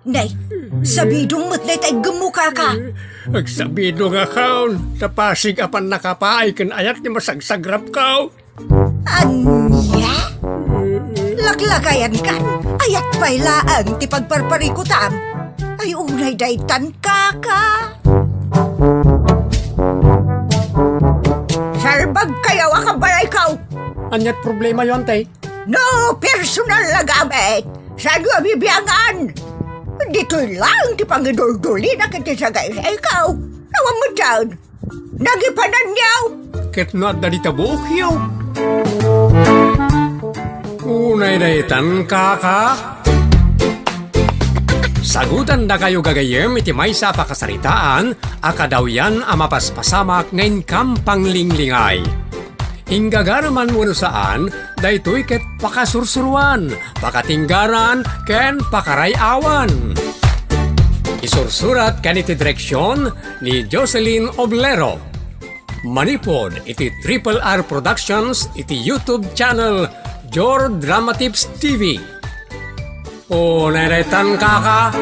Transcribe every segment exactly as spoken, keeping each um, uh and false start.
Nay, sabidong met dayta iggemmo, kaka. Agsabidongakon, ta pasig a pannakapaay ken ayat ti masagsagrapko. Ania? Laklakayankan, ayat pay laeng ti pagparparikutam. Ay, unay daytan, kaka. Salbagkayo a kabalayko. Aniat problemayo, ante? No personal a gamit, saanyo a bibiangan? Ditoy laeng ti pangiduldulina ken ti sagaysayko. Awan met dayta. Nagipananyo. Ket no adda dita buokyo. Unay daytan, kaka. Sagutandakayo gagayyem iti maysa a pakasaritaan a kadawyan a mapaspasamak nga inkam panglinglingay. Inggagareman wenno saan, daytoy ket pakasursuroan, pakatinggaran, ken pakaray-awan. Isursurat ken iti direksion ni Jocelyn Oblero. Manipud iti Triple R Productions iti YouTube channel Jor Dramatips T V. Unay daytan, kaka.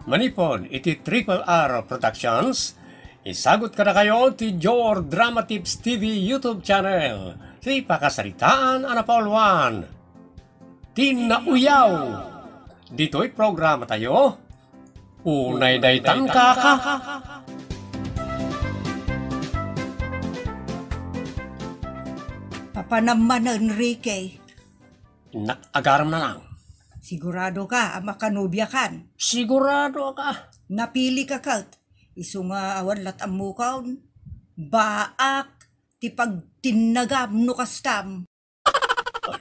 Manipud iti Triple R Productions, isagut kadakayo ti Jor Dramatips T V YouTube channel, ti pakasaritaan a napauluan. Ti nauyaw. Ditoy programatayo, unay daytan, kaka. Papanam manen, Ricky. Innak agarem, nanang. Sigurado ka a makanobiakan? Sigurado ka? Napili ka ket. Isu nga awan lat ammokon. Baak ti pagtinnagam no kastam.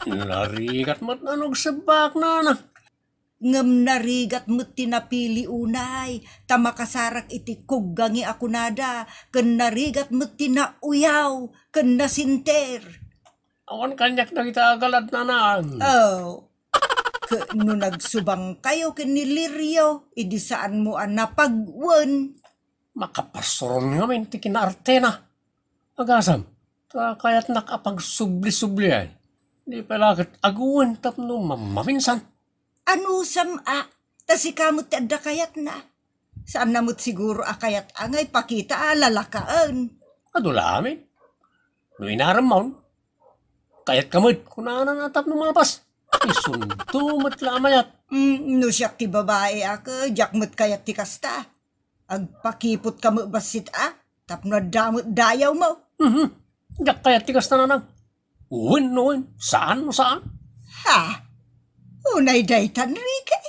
Narigat met a nagsebbak, nana. Ngem narigat met ti napili unay, ta makasarak iti kuggangi a kunada, ken narigat met ti nauyaw ken nasinter. Awan kaniak dagita agalad, nanang. Oh. Ket no nagsubangkayo ken ni Lirio, idi saanmo a napagwen. Makapasuron ngamin ti kinaartena. Agasam, ta kayatnak a pagsubli-sublian. Di pay la ket aguen tapno mamaminsan. Anusam a, ta sika met ti adda kayatna. Saanna met siguro a kayat a nga ipakita a lalakaen. Adu la amin. No inaremmon, kayatka met, kunana a tapno malpas. Isunto met la a mayat. Mm, no siak ti babai a ket, diak met kayat ti kasta. Agpakipot ka met bassit a, tapno adda met dayawmo. Mhm. Diak kayat ti kasta, nanang. Wen no wen, saan no saan. Ha? Unay daytan, Ricky.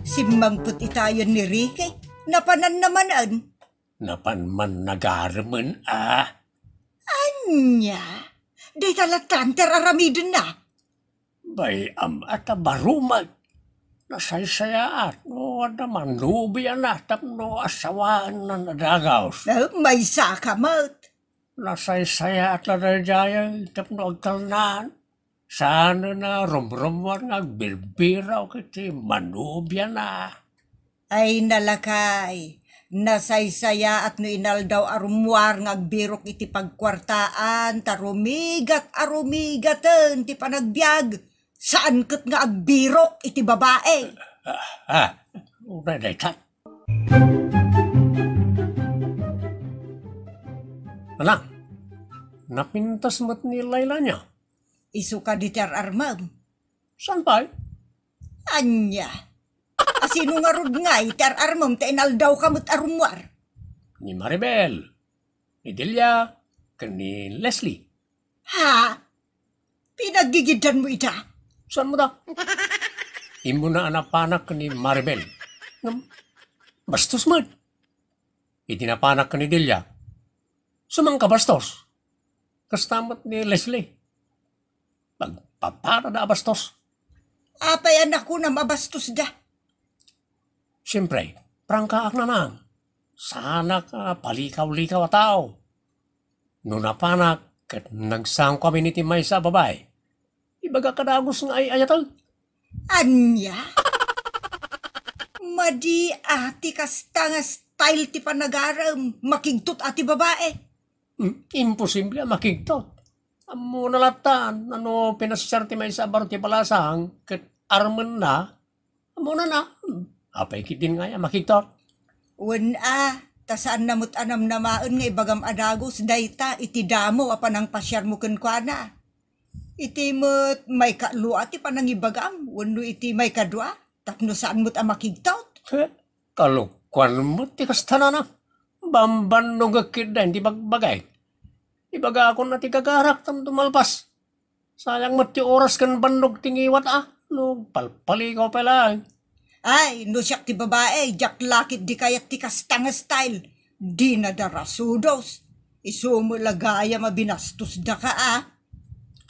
Simmangpet itayon ni Ricky. Napananna manen. Napan man nagaremen a. Ania? Dayta latta ti ar-aramidenna. Bay-am a ta barumag. Nasaysayaat no adda manobiana tapno asawaenna a dagus. Eh, maysaka met. Nasaysayaat la daydiay tapno agtalnaan. Saan a rumrummuar nga agbirbirok iti manobiana. Ay, nalakay, nasaysayaat no inaldaw a rummuar nga agbirok iti pagkuartaan, ta rumigat a rumigaten ti panagbiag, saan ket nga agbirok iti babae. Ah, ah, unay dayta. Anak, napintas met ni Laila nia? Isu kadi ti ar-armem. Saan pay? Ania? Asino ngarud ngay ti ar-armem ta inaldawka met a rummuar? Ni Maribel, ni Delia, ken ni Leslie. Ha? Pinaggigidanmo ida? Saan mo da? Immuna a napanak ken ni Maribel. Ngem, bastos met. Idi napanak ken ni Delia, sumangkabastos. Kasta met ni Leslie. Nagpapanada a bastos. Apay a nakunam a bastosda? Siempre, prangkaak nanang. Saanak a palikaw-likaw a tao. No napanak ket nagsangko amin iti maysa a babae, ibagak a dagus nga ay-ayatek. Ania? Madi a ti kasta nga style ti panagarem, makigtot a ti babae. Hmm, imposible a makigtot. Ammona latta, no pinasiar ti maysa a baro ti balasang ket armenna, ammona na. Apay ketdin ngay a makigtot? Wen a, ta saanna met a namnamaen nga ibagam a dagus dayta iti damo a panangpasiarmo kenkuana. Iti met maikatlo a ti panangibagam wenno iti maikadua tapno saan met a makigtot? He, kalokuan met ti kasta, nanang. Bambannogek ketdin ti bagbagak. Ibagakon a ti gagarak tapno malpas. Sayang met ti oras ken bannog ti ngiwat a, no palpalikaw pay laeng. Ay, no siak ti babae, diak la ketdi kayat ti kasta nga style. Dina darasudos. Isu met la gayam a binastosdaka a.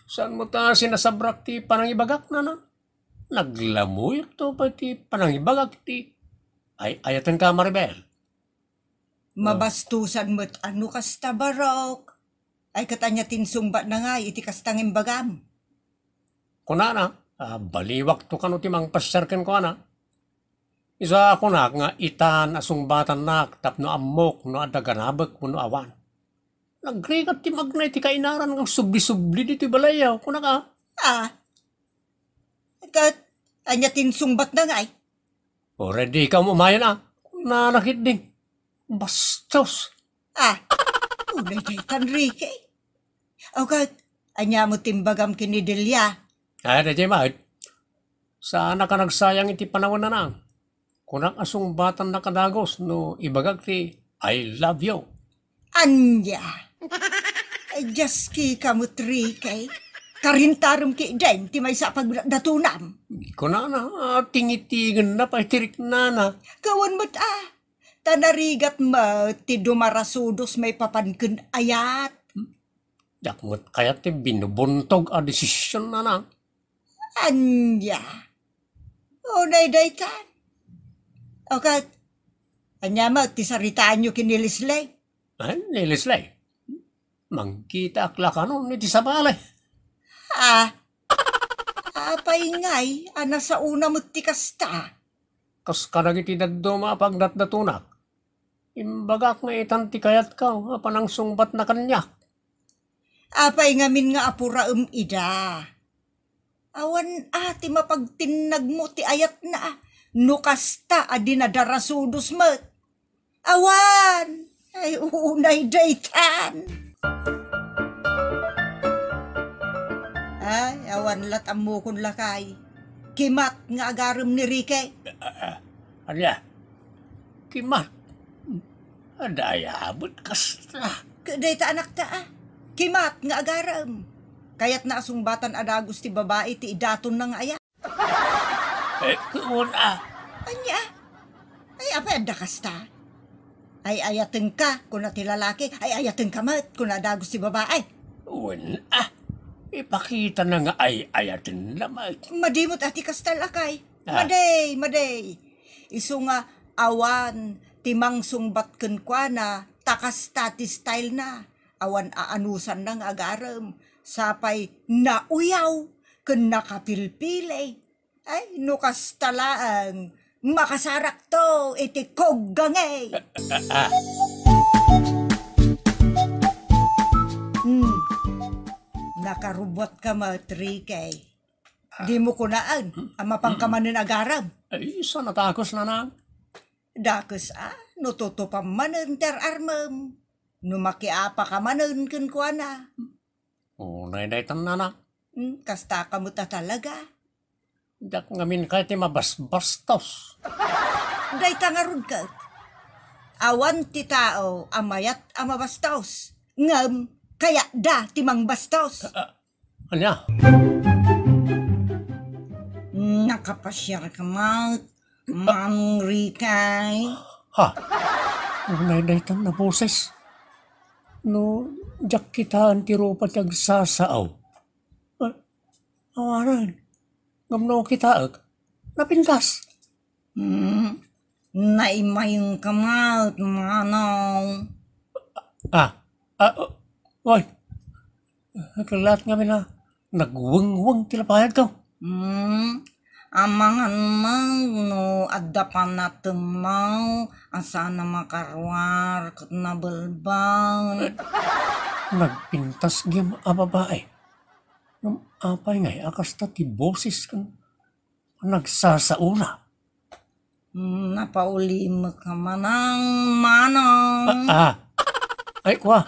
Saan met a sinasabrak ti panangibagak, nanang? Naglamuyokto pay ti panangibagak ti ay-ayatenka, Maribel. Mabastosan met a no kasta, barok. Ay, ket ania ti insungbatna ngay iti kasta nga imbagam? Kunana, a, baliwakto kano ti mangpasiar kenkuana. Isu a kunak nga itan a sungbatannak tapno ammok no adda ganabek wenno awan. Nagrigat ti magna iti kainaran nga agsubli-subli ditoy balayyo, kunak a. Ah. Ket ania ti insungbatna ngay? Uray dika umayan a, kunana ketdin. Bastos. Ah, uray daytan, Ricky. O ket, ania met ti imbagam ken ni Delia? Ah, daydiay met. Saannak a nagsayang iti panawen, nanang. Kunak a sungbatannak a dagus no ibagak ti, "I love you." Ania? Ay, diaskika met, Ricky. Karintarem ketdin ti maysa a pagdatunam. Kunana, a, tingitigenna pay ti riknana. Kawan met a. Ta narigat met ti dumarasudos maipapan ken ayat. Diak met kayat ti binubuntog a desisionnana. Ania? Unay daytan. O ket, ania met ti saritaanyo ken ni Leslie? Ay, ni Leslie? Mangkitaak la kanon iti sabali. Ah, apay ngay a nasaona met ti kasta? Kas kadagiti dadduma a pagdatdatunak, imbagak nga itan ti kayatko a panangsungbatna kaniak. Apay ngamin nga apuraem ida? Awan a ti mapagtinnagmo ti ayatna a no kasta a dinadarasudos met. Awan! Ay, unay daytan! Ay, awan la tammokon lakay. Kimat nga agarem ni Ricky. Ah, ah, ania? Kimat? Adda aya met kasta? Ket dayta anakta a. Kimat nga agarem. Kayatna a sungbatan a dagus ti babai ti idatonna nga aya. Eh, kuon a. Ania? Ay, apay adda kasta? Ay-ayatenka, kuna ti lalaki. Ay-ayatenka met, kuna dagus ti babai. Wen a. Ipakitana nga ay-ayatenna met. Madi met a ti kasta, lakay. Ah. Madi, madi. Isu nga awan ti mangsungbat kenkuana, ta kasta ti stylena. Awan aanusanna nga agarem. Sapay nauyaw ken nakapilpili. Ay, no kasta laeng, makasarakto iti kuggangi. Ah, ah. Hmm. Nakarubuatka met, Ricky. Dimo kunaen a mapanka manen agarem. Ay, saan a dakes, nanang? Dakes a, no tutupam manen ti ar-armem, no makiapaka manen kenkuana. Unay daytan, nanang. Hmm, kastaka met a talaga. Diak ngamin kayat ti mabasbastos. Dayta ngarud ket, awan ti tao a mayat a mabastos, ngem kayatda ti mangbastos. Ah, ah, ania? Nakapasiarka met, Manong Ricky? Ha? Unay daytan a boses. No, diak kitaen ti rupa ti agsasao. Ah, awanen. Ngem no kitaek, napintas. Hmm, naimayengka met, manong. Ah, ah, oy. Kellat ngamin a nagwengweng ti lapayadko. Hmm, amangan met no adda panatemmaw a saan a makaruar ket nabelbel. Nagpintas gayam a babai. Ngem apay ngay a kasta ti boses ken nagsasaona? Hmm, napaulimek ka manang, manang. Ah, ah. Ay, kua.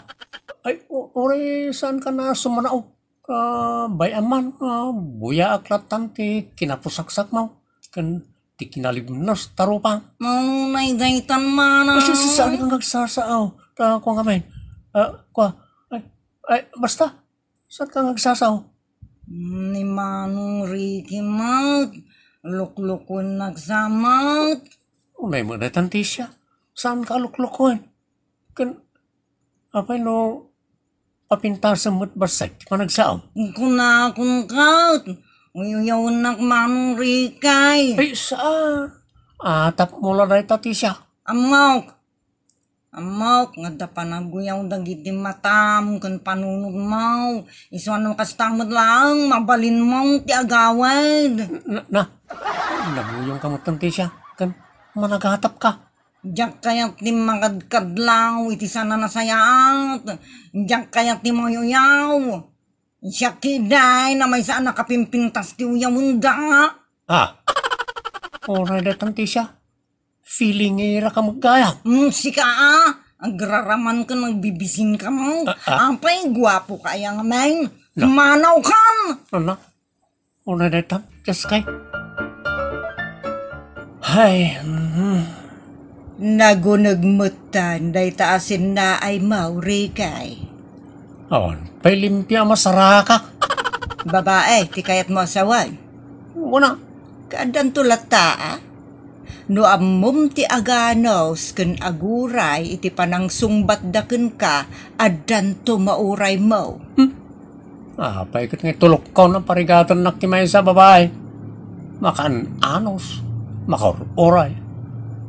Ay, u-, uray saan ka na sumanao? Ah, bay-am man, ah, buyaak lattan ti kinapusaksakmo ken ti kinalibnos ta rupa. Mao nay daytan, manang. Ay, si-, si-, saan ka ngagsasao? Ta, kua ngamin. Ah, kua. Ay, ay, basta. Saan ka ngagsasao? Ni Manong Ricky met, luklukuennak sa met. Unay met daytan, Tisha. Saan ka a luklukuen? Ken, apay no, papintasem met bassit ti panagsaom? Kunakon ket, uyawennak Manong Ricky. Ay, saan? Atapmo la dayta, Tisha. Ammok. Ammok nga adda panagguyaw dagiti matam ken panunotmo. Isu a no kasta met laeng, mabalinmo ti agawid. Na, na, naguyongka met, Tisha, ken managatapka. Diak kayat ti makadkadlaw iti saan a nasayaat. Diak kayat ti mauyaw. Siak ketdi a maysa a nakapimpintas ti uyawenda. Ah. Uray daytan, Tisha. Feeling era ka met gayam. Hmm, sika a. Agraraman ken agbibisin ka mo. Ah, ah. Apay, guapo ka aya ngamin. Na. Manawkan! Ano? Uray daytan, Jessica. Hay, hmm. Naguneg metten dayta a sinnaaymo, Ricky. Awan pay limpio a masaraka. Babae ti kayatmo a sawen? Wen a. Kaaddanto latta a. No ammom ti aganus ken aguray iti panangsungbatda kenka, addanto mauraymo. Hmm? Apay ket nga itulokkaw a parigatennak ti maysa a babai? Makaan-anus, makaur-uray.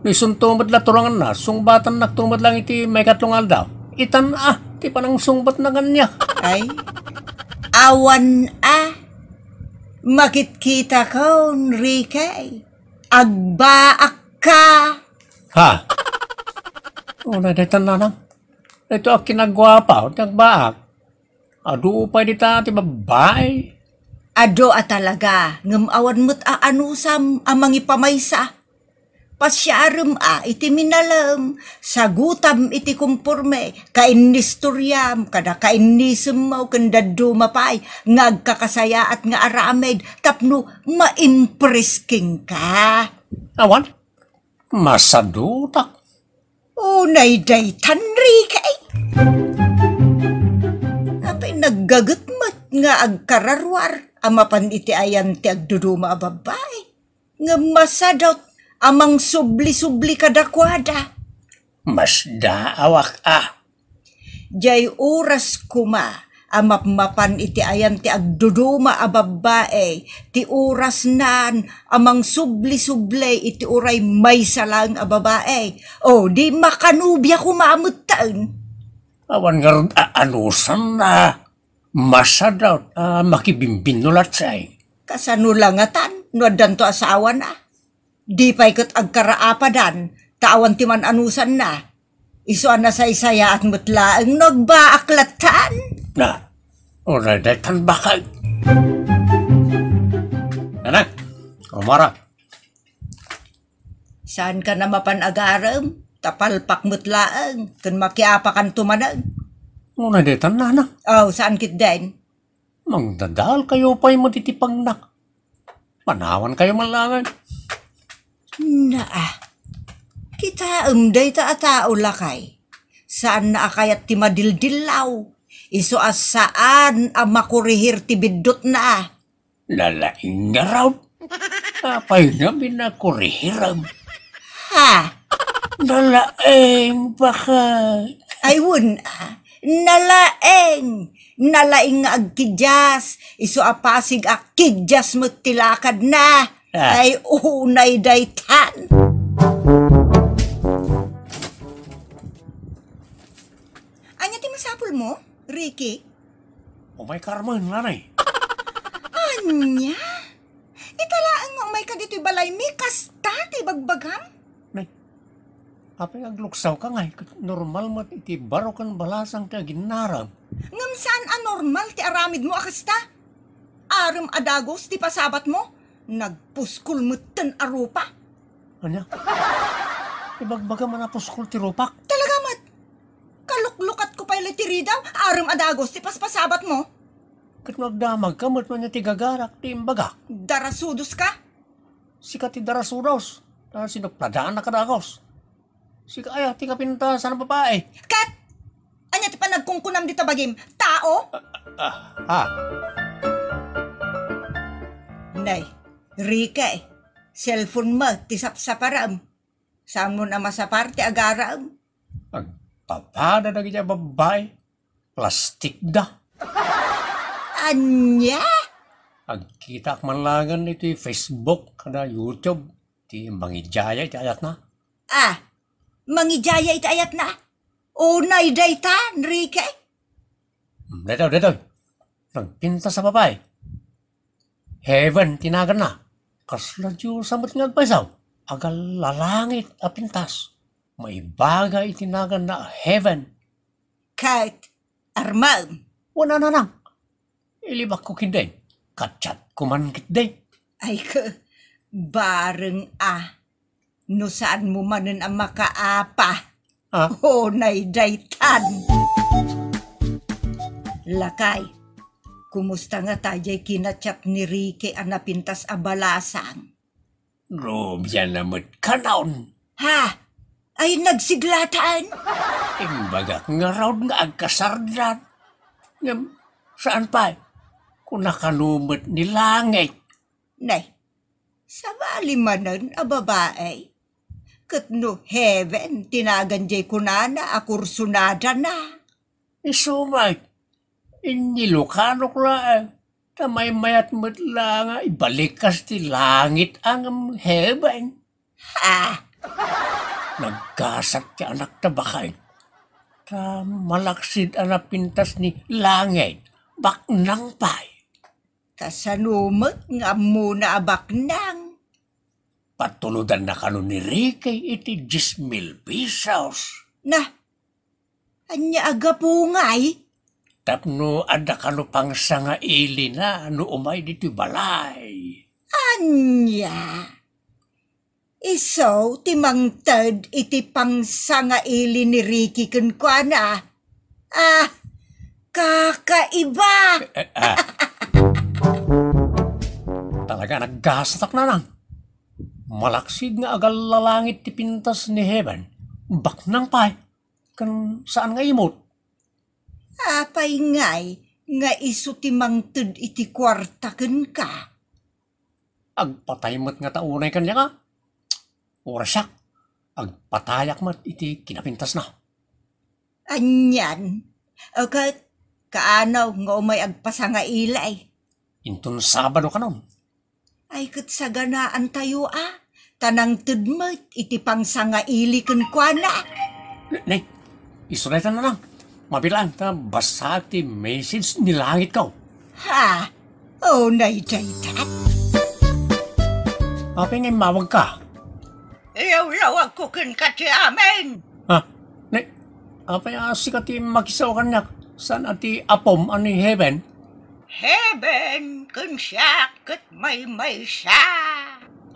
No isunto met la turanganna, sungbatannakto met laeng iti maikatlo nga aldaw. Itan a ti panangsungbatna kaniak. Ay, awan a. Makitkitakon, Ricky. Agbaakka. Ha? Uray daytan, nanang. Daytoy a kinaguapaw, ti agbaak. Adu pay dita ti babbai? Adu a talaga, ngem awan met a anusam a mangipamaysa. Pasiarem a iti minalem, sagutam iti komporme, kainistoriam, kada kainisem ken dadduma pay nga agkakasayaat nga aramid tapno maimpress kenka. Awan, masadutak. Unay daytan, Ricky. Apay naggaget met nga agkararuar a mapan iti ayan ti agduduma a babbai? Ngem masadut a mangsubli-subli kadakuada. Masdaawak a. Diay oras koma a mapmapan iti ayan ti agduduma a babbai, ti orasnan a mangsubli-subli iti uray maysa laeng a babai. O, di makanobia koma a metten. Awan ngarud a anusanna. Masadut a makibimbinno latta. Kasano la ngatan no addanto asawana? Di pay ket agkaraapadan, ta awan ti man-anusanna. Isu a nasaysayaat met laeng no agbaak lattan. Na, uray daytan bakay. Nanang, umara. Saankan a mapan agarem, ta palpak met laeng, ken makiapakanto manen. Unay daytan, nanang. Aw, saan ketdin? Mangdadaelkayo pay met iti pangnak. Panawankayo man laengen. Naa, kitaem dayta a tao, lakay. Saanna a kayat ti madildillaw. Isu a saan a makurihir ti biddutna. Nalaing ngarud. Apay nga binakurihirem? Ha? Nalaing, bakay. Ay, wen a. Nalaing. Nalaing nga agkidias. Isu a pasig a kidias met ti lakadna. Ah. Ay, unay daytan. Ania ti masapulmo, Ricky? Umay Carmen, nanay. Ania? Ita laeng nga umayka ditoy balaymi, kasta ti ibagbagam? Nay, Apay nga agluksawka ngay, ket normal met iti baro ken balasang ti aginnaram. Ngem saan a normal ti aramidmo a kasta? Arem a dagus ti pasabatmo, nagpuskol metten a rupa. Ania? Ibagbagam a napuskol ti rupak? Talaga met! Kaluklukatko pay la ti ridaw, arem a dagus ti paspasabatmo. Ket no agdamagka met, ania ti gagarak ti imbagak? Darasudoska? Sika ti darasudos, ta sinupladaanak a dagus. Sika aya ti kapintasan a babae. Ket! Ania ti panagkunkunam dita bagim? Tao? Ah, ah. Nay, Ricky, cellphone mo ti sapsaparem. Saanmon a masapar ti agarem? Agpapada dagiti a babbai, plastik da. Ania? Agkitaak man laengen iti Facebook kada YouTube ti mangidiaya iti ayatna. Ah, mangidiaya iti ayatna? Unay dayta, Enrique? Hmm, daytoy, daytoy. Nagpintas a babai. Heaven ti naganna. Kasla Dios a met nga agpayso. Agallalangit a pintas. Maibaga iti naganna a heaven. Ket, armem. Wen a nanang. Ilibakko ketdi. Kachatko man ketdi. Ay, ke, bareng a. No saanmo manen a makaapa. Ah? Unay daytan. Lakay, kumusta ngata jay kinachat ni Ricky a napintas a balasang? Rubia na met kanon. Ha? Ay, nagsiglatan? Imbagak ngarud nga agkasardan. Ngem, saan pay? Kuna kano met ni langit. Nay, sabali manen a babae. Ket no heaven ti nagan jay kunana a kursunadana. Isu met, innilukanok laeng, ta maymayat met la nga ibalikkas ti langit a ngem heaven. Ha? Naggasat ti anakta baket. Ta malaksid a napintas ni langit, baknang pay. Kasano met nga ammona a baknang? Patulodanna kano ni Ricky iti dies mil pesos. Na, ania a gapu ngay? Tapno adda kano pangsangailina no umay ditoy balay. Ania? Isu ti mangted iti pangsangaili ni Ricky kenkuana. Ah, kakaiba! Eh, eh, ah. Talaga, naggasatak, nanang. Malaksid nga agallalangit ti pintas ni heaven. Baknang pay. Ken saan nga imot? Apay ngay nga isu ti mangted iti kuarta kenka? Agpatay met ngata unay kaniak. Uray siak, agpatayak met iti kinapintasna. Anian? Ket kaano nga umay agpasangaili? Inton Sabado kanon. Ay, ket saganaantayo a, ta nangted met iti pangsangaili kenkuana. Ne, ne, isu dayta, nanang. Mabilang ta basaek ti message ni langitko. Ha? Unay dayta? Apay nga immawagka? Iyawlawagko kenka ti amin. Ha? Ne, apay a sika ti makisao kaniak? Saan a ti apom a ni heaven? Heaven ken siak ket maymaysa.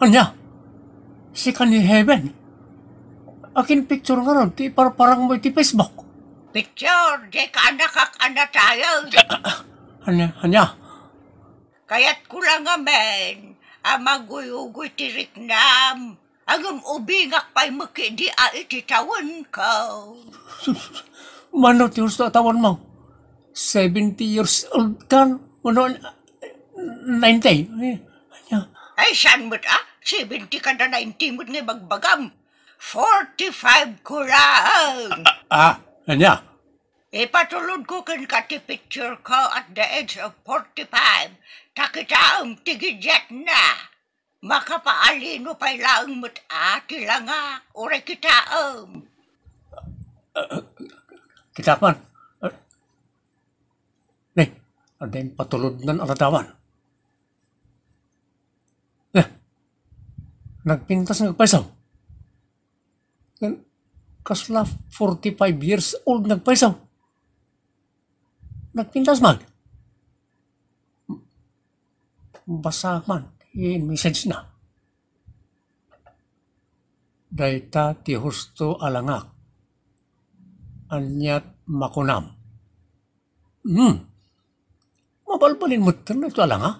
Ania? Sika ni heaven? Akin picture ngarud ti iparparangmo iti Facebook? Picture, di kaanakak a natayen. Ania, ania? Kayatko la ngamin a maguy-ugoy ti riknam. Ngem ubingak pay met ketdi a iti tawenko. Mano ti husto a tawenmo? Seventy years old ka? Wenno ninety? Eh, ania? Ay, saan met a? Seventy kada ninety met nga ibagbagam. Forty-five ko laeng. Ah, ah, ania? Ipatulodko kenka ti picture ko at the age of forty-five. Ta kitaem ti gidiatna. Makapaalino pay laeng met a ti langak, uray kitaem. Kitaek man. Ne, adda impatulodnan a ladawan. Ne, nagpintas nga agpayso. Ken, Kasla forty-five years old nagpayso. Nagpintas man. Basaek man ti message na. "Dayta ti husto a langak. Aniat makunam?" Hmm. Mabalbalin met ken daytoy a langa.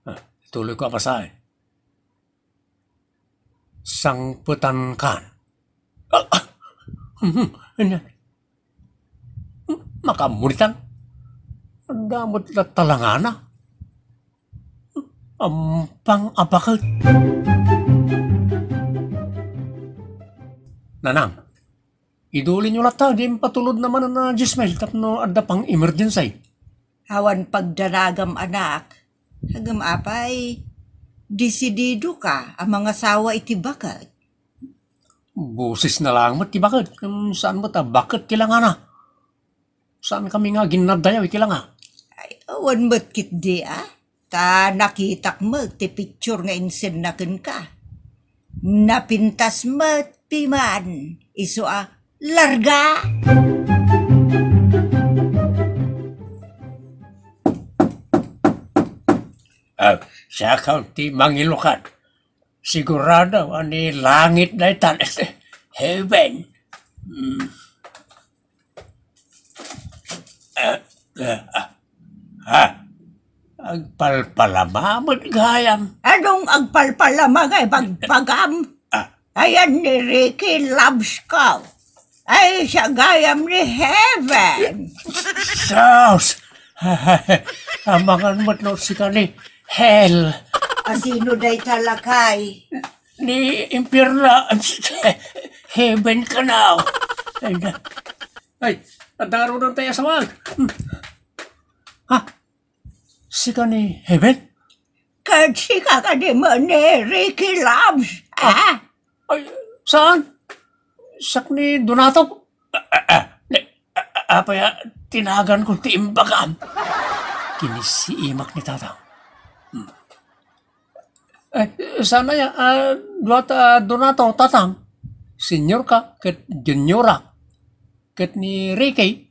Ah, ituloy ko a basaen. "Sangpetankan." Ah, ah, mhm, ania? Makaammo ditan? Adda met latta langana. Ampang a baket. Nanang, idulinyo latta, di impatulod na manen a Jezmel tapno adda pang emergency. Awan pagdanagam, anak. Ngem apay, desididoka a mangasawa iti baket? Boses na laeng met ti baket, ngem saan met a baket ti langana. Saan kami nga aginnaddayaw iti langa? Ay, awan met ketdi, a. Ta nakitak met ti picture nga insenna kenka. Napintas met piman, isu a larga. Ah, siak ti mangilukat. Sigurado a ni langit daytan. Heaven. Hmm. Ah, ah, ah. Ha? Agpalpalama met gayam. Anong agpalpalama nga ibagbagam? Ah. Ayan ni Ricky Lobsko. Ay, siya gayam ni Heaven. Sus! Amangan met no sika ni Hell. Asino dayta, lakay? Ni Impierno. Heaven ka na. Ay, na. Ay, adda ngaruden tay asawa. Hmm. Ha? Sika ni Heaven? Ket sika kadi met ni Ricky Lobs, ah? Ay, saan? Siak ni Donato. Ah, ah, ah, ni, ah, ah, apay a tinagan ko ti imbagam? Kinisiimak ni Tatang. Hmm. Eh, saan aya, ah, dua ta, Donato, Tatang? Senior ka, ket junior ka. Ket ni Ricky,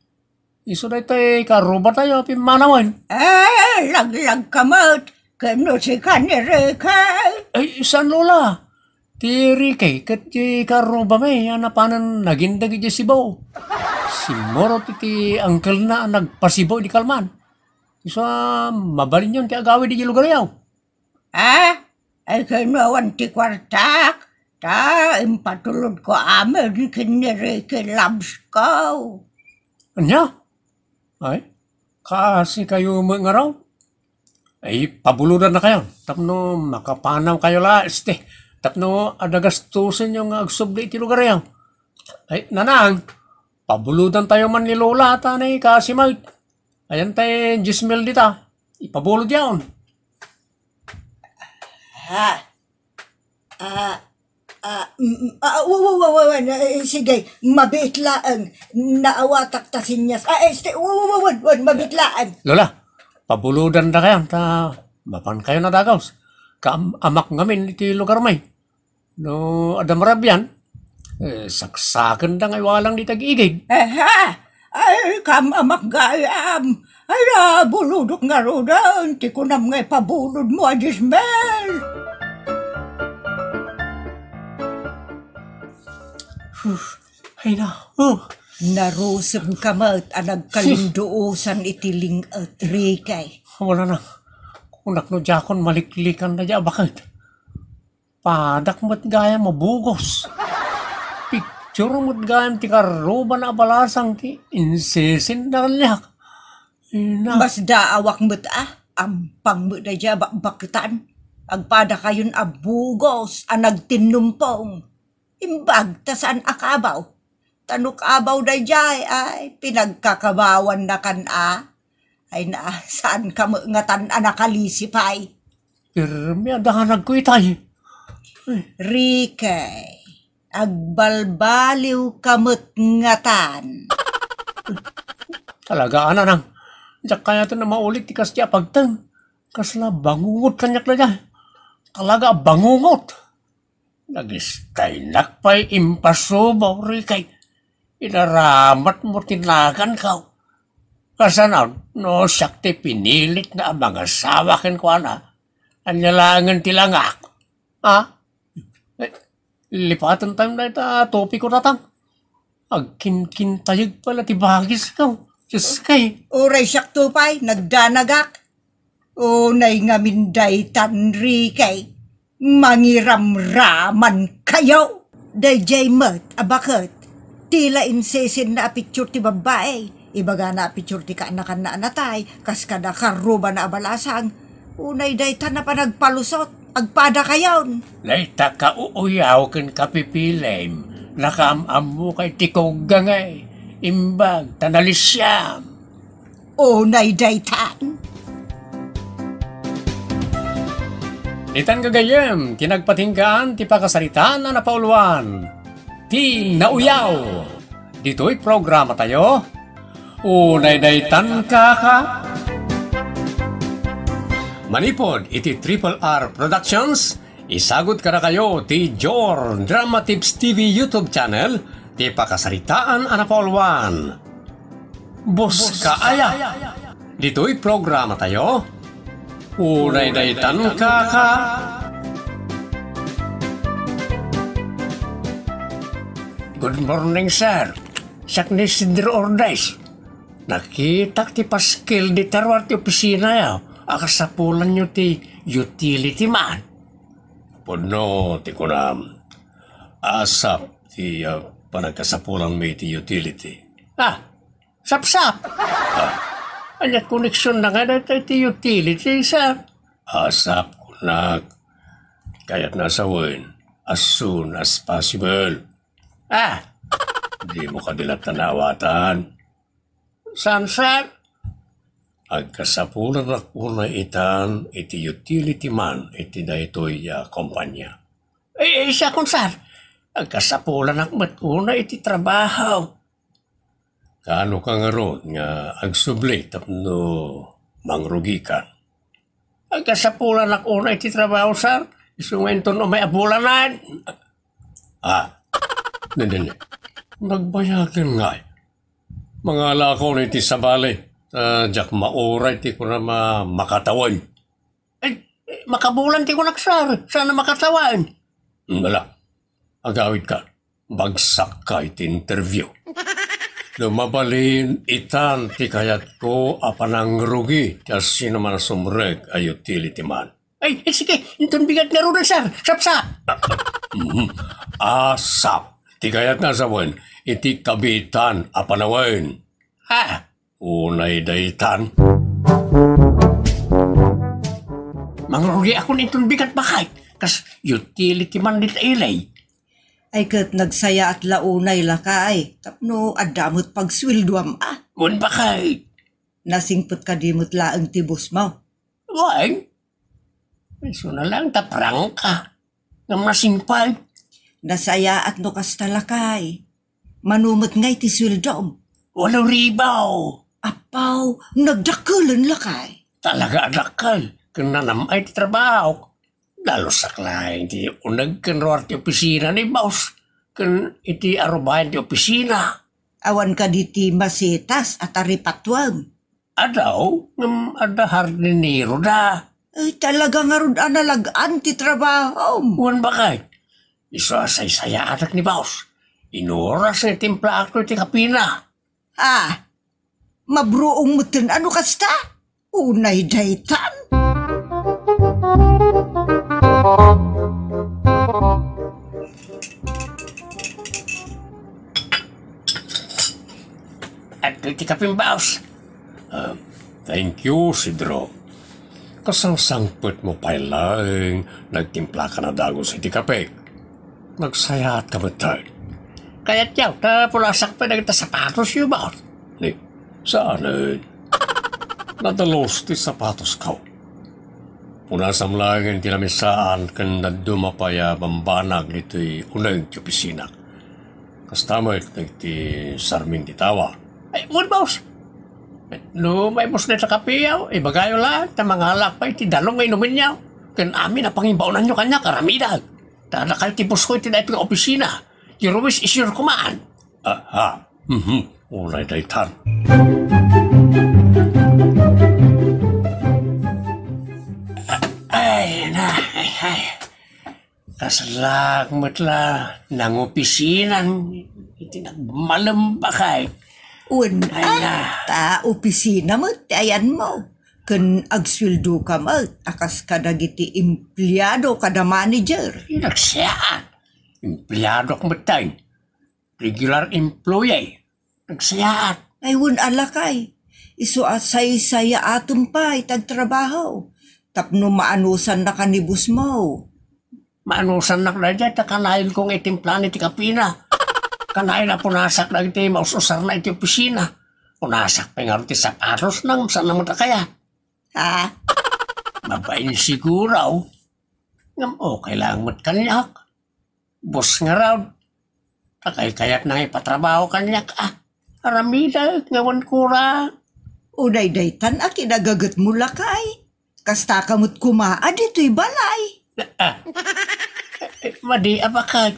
isu daytoy kaarrubatayo a pimmanawen. Eh, laglagka met, ket no sika ni Ricky? Ay, saan, Lola? Ti Ricky, ket ti kaarrubami a napanen nagindeg idiay Cebu. Simmurot iti uncle-na a nagpa-Cebu idi kalman. Isu a mabalinyon ti agawid idiay lugaryo. Ah? Ay, ken no awan ti kuartak, ta impatulodko amin ken ni Ricky Lobsko. Ania? Ay, kaasikayo met ngarud? Ay, pabulodannakayon tapno makapanawkayo la, este, tapno adda gastusenyo nga agsubli iti lugaryo. Ay, Nanang, pabulodantayo man ni Lola ta ni kaasi met. Ayan tay Jezmel dita. Ipabulodyon. Ha? Ah, ah, mm, ah, wa, wa, wa, wa, wa, na, eh, sige, mabiit laeng. Naawatak ta senior. Ah, este, wa, wa, wa, wa, wa, mabiit laeng. Lola, pabulodandakayon ta mapankayon a dagus. Kaam-amak ngamin iti lugarmi. No adda marabian, eh, saksakenda nga iwalang dita ag-igid. Aha! Ay, kaam-amak gayam. Ay, nabulodok ngaruden ti kunam nga ipabulodmo a Jezmel. Huh, ay na, huh. Narusem ka met a nagkalinduosan iti ling-et, Ricky. Wala na. Kunak no diakon maliklikan dayta a baket. Padak met gayam a bugos. Picture met gayam ti karrubana a balasang ti insesenna kaniak. Ina. Masdaawak met a, ampang met daydiay a bakbaketan. Agpadakayon a bugos a nagtinnumpong. Imbag ta saan a kabaw. Ta no kabaw daydiay, ay, pinagkakabawannakan a. Ay na, saan ka met ngatan a nakalisi pay? Pirmi a danagko itay. Ay. Ricky, agbalbaliw ka met ngatan. Talaga, Nanang. Diak kayat a maulit ti kasdiay a pagteng. Kasla bangungot kaniak daydiay. Talaga, bangungot. Nagistaynak pay impasubaw, Rikay. Inaramatmo ti naganko. Kasano no siak ti pinilit nga amangasawa kenkuana? Ania laengen ti langak? Ha? Eh, lipaten tayo na ita topiko, tatang. Agkinkintayeg pala ti bagisko. Diyos kay. Uray siak to pay, nagdanagak. Unay ngamin daytan, Rikay. Mangiramraman kayo! Daydiay met a baket, ti la insesenna a picture ti babbai. Ibagana a picture ti kaanakanna a natay, kas kada karrubana a balasang. Unay dayta na panagpalusot, agpada kayon. Dayta kauuyaw ken kapipilim, nakaam-ammo kay ti kuggangay, imbag ta nalisiam. Unay daytan. Ditan gagayyem, ti nagpatinggaan ti pakasaritaan a napauluan. Ti nauyaw. Ditoy programa tayo. Unay daytan kaka. Manipod iti Triple R Productions, isagud kadakayo ti Jor Drama Tips T V YouTube channel, ti pakasaritaan a napauluan. Buska aya. Ditoy programa tayo. Unay daytan kaka. Good morning, sir. Siak ni Isidro Ordez. Nakitak ti paskel dita ruar ti opisina, ya. Akasapulanyo ti utility man. Pudno ti kunam. Asap ti, ah, panagkasapulanmi iti utility. Ah, sapsap. Ah, ania koneksionna nga dayta iti utility, sir? Asap, kunak. Kayatna a sawen, as soon as possible. Ah, dimo kadi latta naawatan. Saan, sir? Agkasapulanak unay itan iti utility man iti daytoy a kompania. Eh, eh, siakon, sir. Agkasapulanak met unay iti trabaho. Kaano ka ngarud nga agsubli tapno mangrugikan? Agkasapulanak unay iti trabaho, sir. Isu nga inton umay a bulanen. Ah, ne, ne, ne. Nagbayagen ngay. Mangalakon iti sabali. Ah, diak mauray ti kunam a makatawen. Eh, eh, makabulan ti kunak, sir. Saan a makatawen? Hmm, ala. Agawidka. Bagsakka iti interview. No mabalin, itan ti kayatko a panangrugi ti asinoman a sumrek a utility man. Ay, eh, sige, inton bigat ngaruden, sir. Sapsap! Mhm. Asap. Ti kayatna a sawen, iti kabitan a panawen. Ha? Unay daytan. Mangrugi akon inton bigat, bakay. Kas utility man dita ilay. Ay ket nagsayaat la unay, lakay, tapno adda met pagsueldoam a. Wen, bakay. Nasingpet kadi met laeng ti boss mo? Wen. Isu na lang ta prangka. Ngem nasingpet. Nasayaat no kasta, lakay. Mano met ngay ti sueldom? Walo ribu. Apaw, nagdakkelen, lakay. Talaga a dakkel. Ken nanam-ay ti trabahok. Dalusak laeng ti uneg ken ruar ti opisina ni boss ken iti arubayan ti opisina. Awan kadi ti masetas a taripatuem? Adaw, ngem adda hardinero da. Ay, talaga ngarud a nalag-an ti trabahom. Wen, bakay. Isu a saysayaatak ni boss. Inuras nga timplaak iti kapina. Ah, mabruong metten a no kasta? Unay daytan. Adtoy ti kapim, boss. Ah, thank you, Sidro. Kasangsangpetmo pay laeng, nagtimplaka na dagus iti kape. Nagsayaatka metten. Kayatyo ta pulasak pay dagiti sapatosyo, boss? Ni, saanen. Nadalus ti sapatosko. Punasam laengen ti lamisaan ken dadduma pay a bambanag ditoy uneg ti opisinak. Kasta met dagiti sarming ti tawa. Ay, wen, boss. No maibus dayta kapeyo, ibagayo laeng ta mangalak pay ti danum nga inumenyo. Ken amin a pangimbaonanyo kaniak, aramidek. Ta adda kay ti boss ko iti daytoy nga opisina. Ti Ruiz is your command. Aha. Mhm. Unay daytan. Ay, na, ay, ay. Kaslak met la nangopisinan iti nagmalembak ay. Wen, ay, ah, na. Ta opisina met ti ayanmo. Ken agsueldoka met a kas kadagiti empleado kada manager. Ay, nagsayaat. Empleadok met tay. Regular employee. Nagsayaat. Ay, wen a lakay. Isu a saysayaatem pay ti agtrabaho. Tapno maanusannaka ni bossmo. Maanusannak daydiay ta kanayon ko nga itimplana iti kapina. Kanayon a punasak dagiti maus-usarna iti opisina. Punasak pay ngarud ti sapatosna ngem saan met a kayat. Ha? Mabain siguro. Ngem okay laeng met kaniak. Boss ngarud. Ta kaykayatna nga ipatrabaho kaniak, ah. Aramidek nga wen kura. Unay daytan a kinagagetmo, lakay. Kastaka met koma a ditoy balay. Ah, eh, madi a bakay.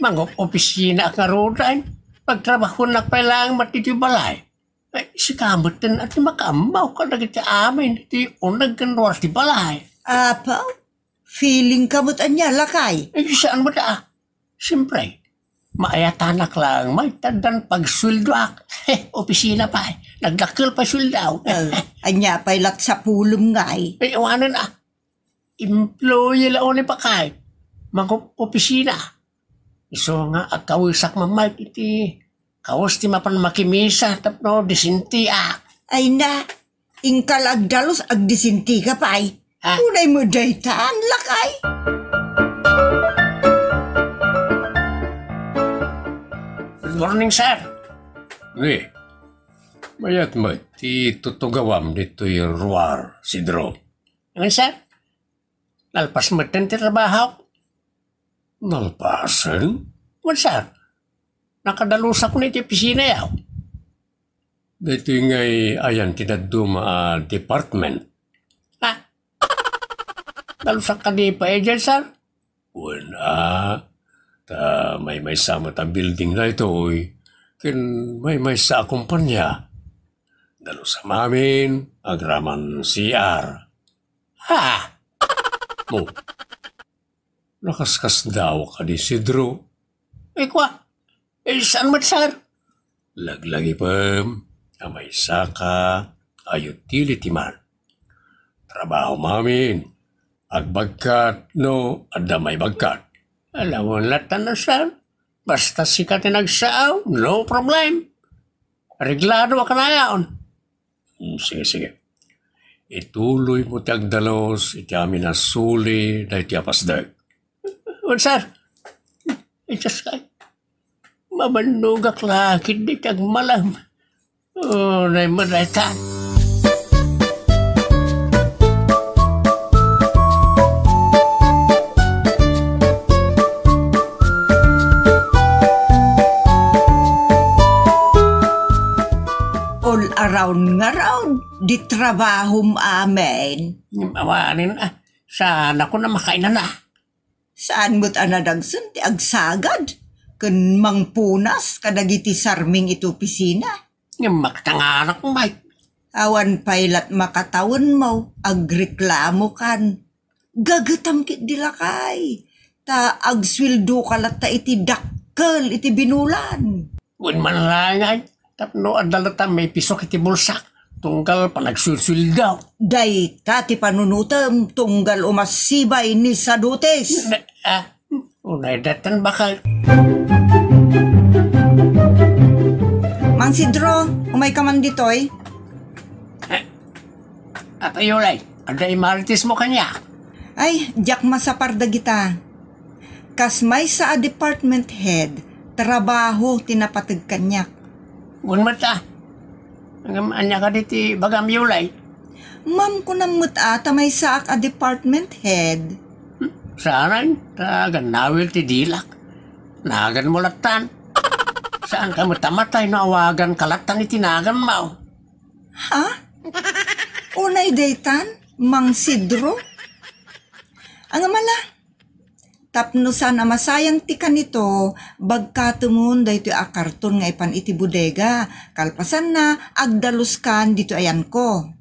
Mangop-opisinaak ngaruden. Pagtrabahonak pay laeng met ditoy balay. Ay, sika met ten a ti makaammo kadagiti amin ti uneg ken ruar ti balay. Apo, feeling ka met ania, lakay? Ay, saan met a? Siyempre, maayatanak laeng met ta addan pagsueldoak. Opisina pay. Nagdakkel pay sueldo. Eh, ania pay lat sapulem ngay? Ay, awanen a. Employee la unay bakay. Mangop-opisina. Isu nga agkawesak met iti kawes ti mapan makimisa tapno disentiak. Ay na, inkal agdalus agdisenti ka pay. Ha? Unay met daytan, lakay. Good morning, sir. Ni, mayat met ti tutugawam ditoy ruar, Sidro. Wen, sir? Nalpas metten ti trabahok. Nalpasen? Wen, sir. Nakadalusak ni ti opisina yaw. Daytoy ngay ayan ti dadduma a department? Ha? Dalusak kadi pay diay, sir? Wen a, ta maymaysa met a building daytoy, ken maymaysa a kompania. Dalusam amin, agraman C R. Ha? Mo, nakaskasdaaw kadi, Sidro? Ay, kua. Eh, saan met, sir? Laglagipem a maysaka a utility man. Trabahom amin. Agbagkat no adda maibagkat. Ala, wen lattan, sir. Basta sika ti nagsao, no problem. Reglado a kanayon. Hmm, sige, sige. Ituloymo ti agdalus iti amin a suli daytoy a pasdek. Wen, sir. Ay, Diyos ko. Mabannogak la ketdi ti agmalem. Oh, naimad dayta. All around ngarud, di trabahom amin. Awanen, ah, saan ako na makainana? Saan met a nadagsen ti agsagad ken mangpunas kadagiti sarming iti opisina? Ngem maktanganak, Mike. Awan pay lat makatawenmo, agreklamokan. Gagetam ketdi lakay, ta agsueldoka latta iti dakkel iti binulan. Wen man laeng, ay, tapno adda latta maipisok iti bulsak, tunggal panagsuelsueldo. Dayta ti panunotem, tunggal umasibay ni Sadutis. Ah, unay daytan bakay. Mang Sidro, umay ka man ditoy. Eh, Apo Yulay, adda imarites mo kaniak? Ay, diak masapar dagita. Kas maysa a department head, trabaho ti napateg kaniak. Wen met a. Ngem ania kadi ti bagam, Yulay? Ma'am, kunam met a ta maysaak a department head. Hmm, saanen, ta gannawil ti dilak. Naganmo lattan. Saanka met a matay no awaganka lattan iti naganmo. Ha? Unay daytan, Mang Sidro? Angam a la, Tapno saan a masayang ti kanito, bagkatemon daytoy a karton nga ipan iti bodega. Kalpasanna, agdaluskan ditoy ayanko.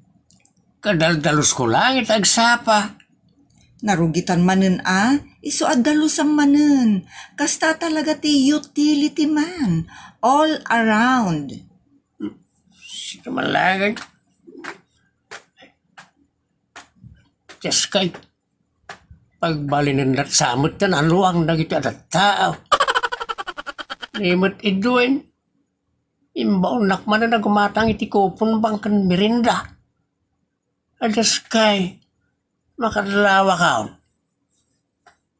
Kadaldalusko laeng iti agsapa. Narugitan manen a, isu a dalusam manen. Kasta talaga ti utility man, all around. Sika man laeng. Dios kay, pagbalinendak sa met ti naluang dagiti adattao. Ni met iduen, imbaonnak manen a gumatang iti coupon bank ken merienda. A Dios kay, makadlawakon.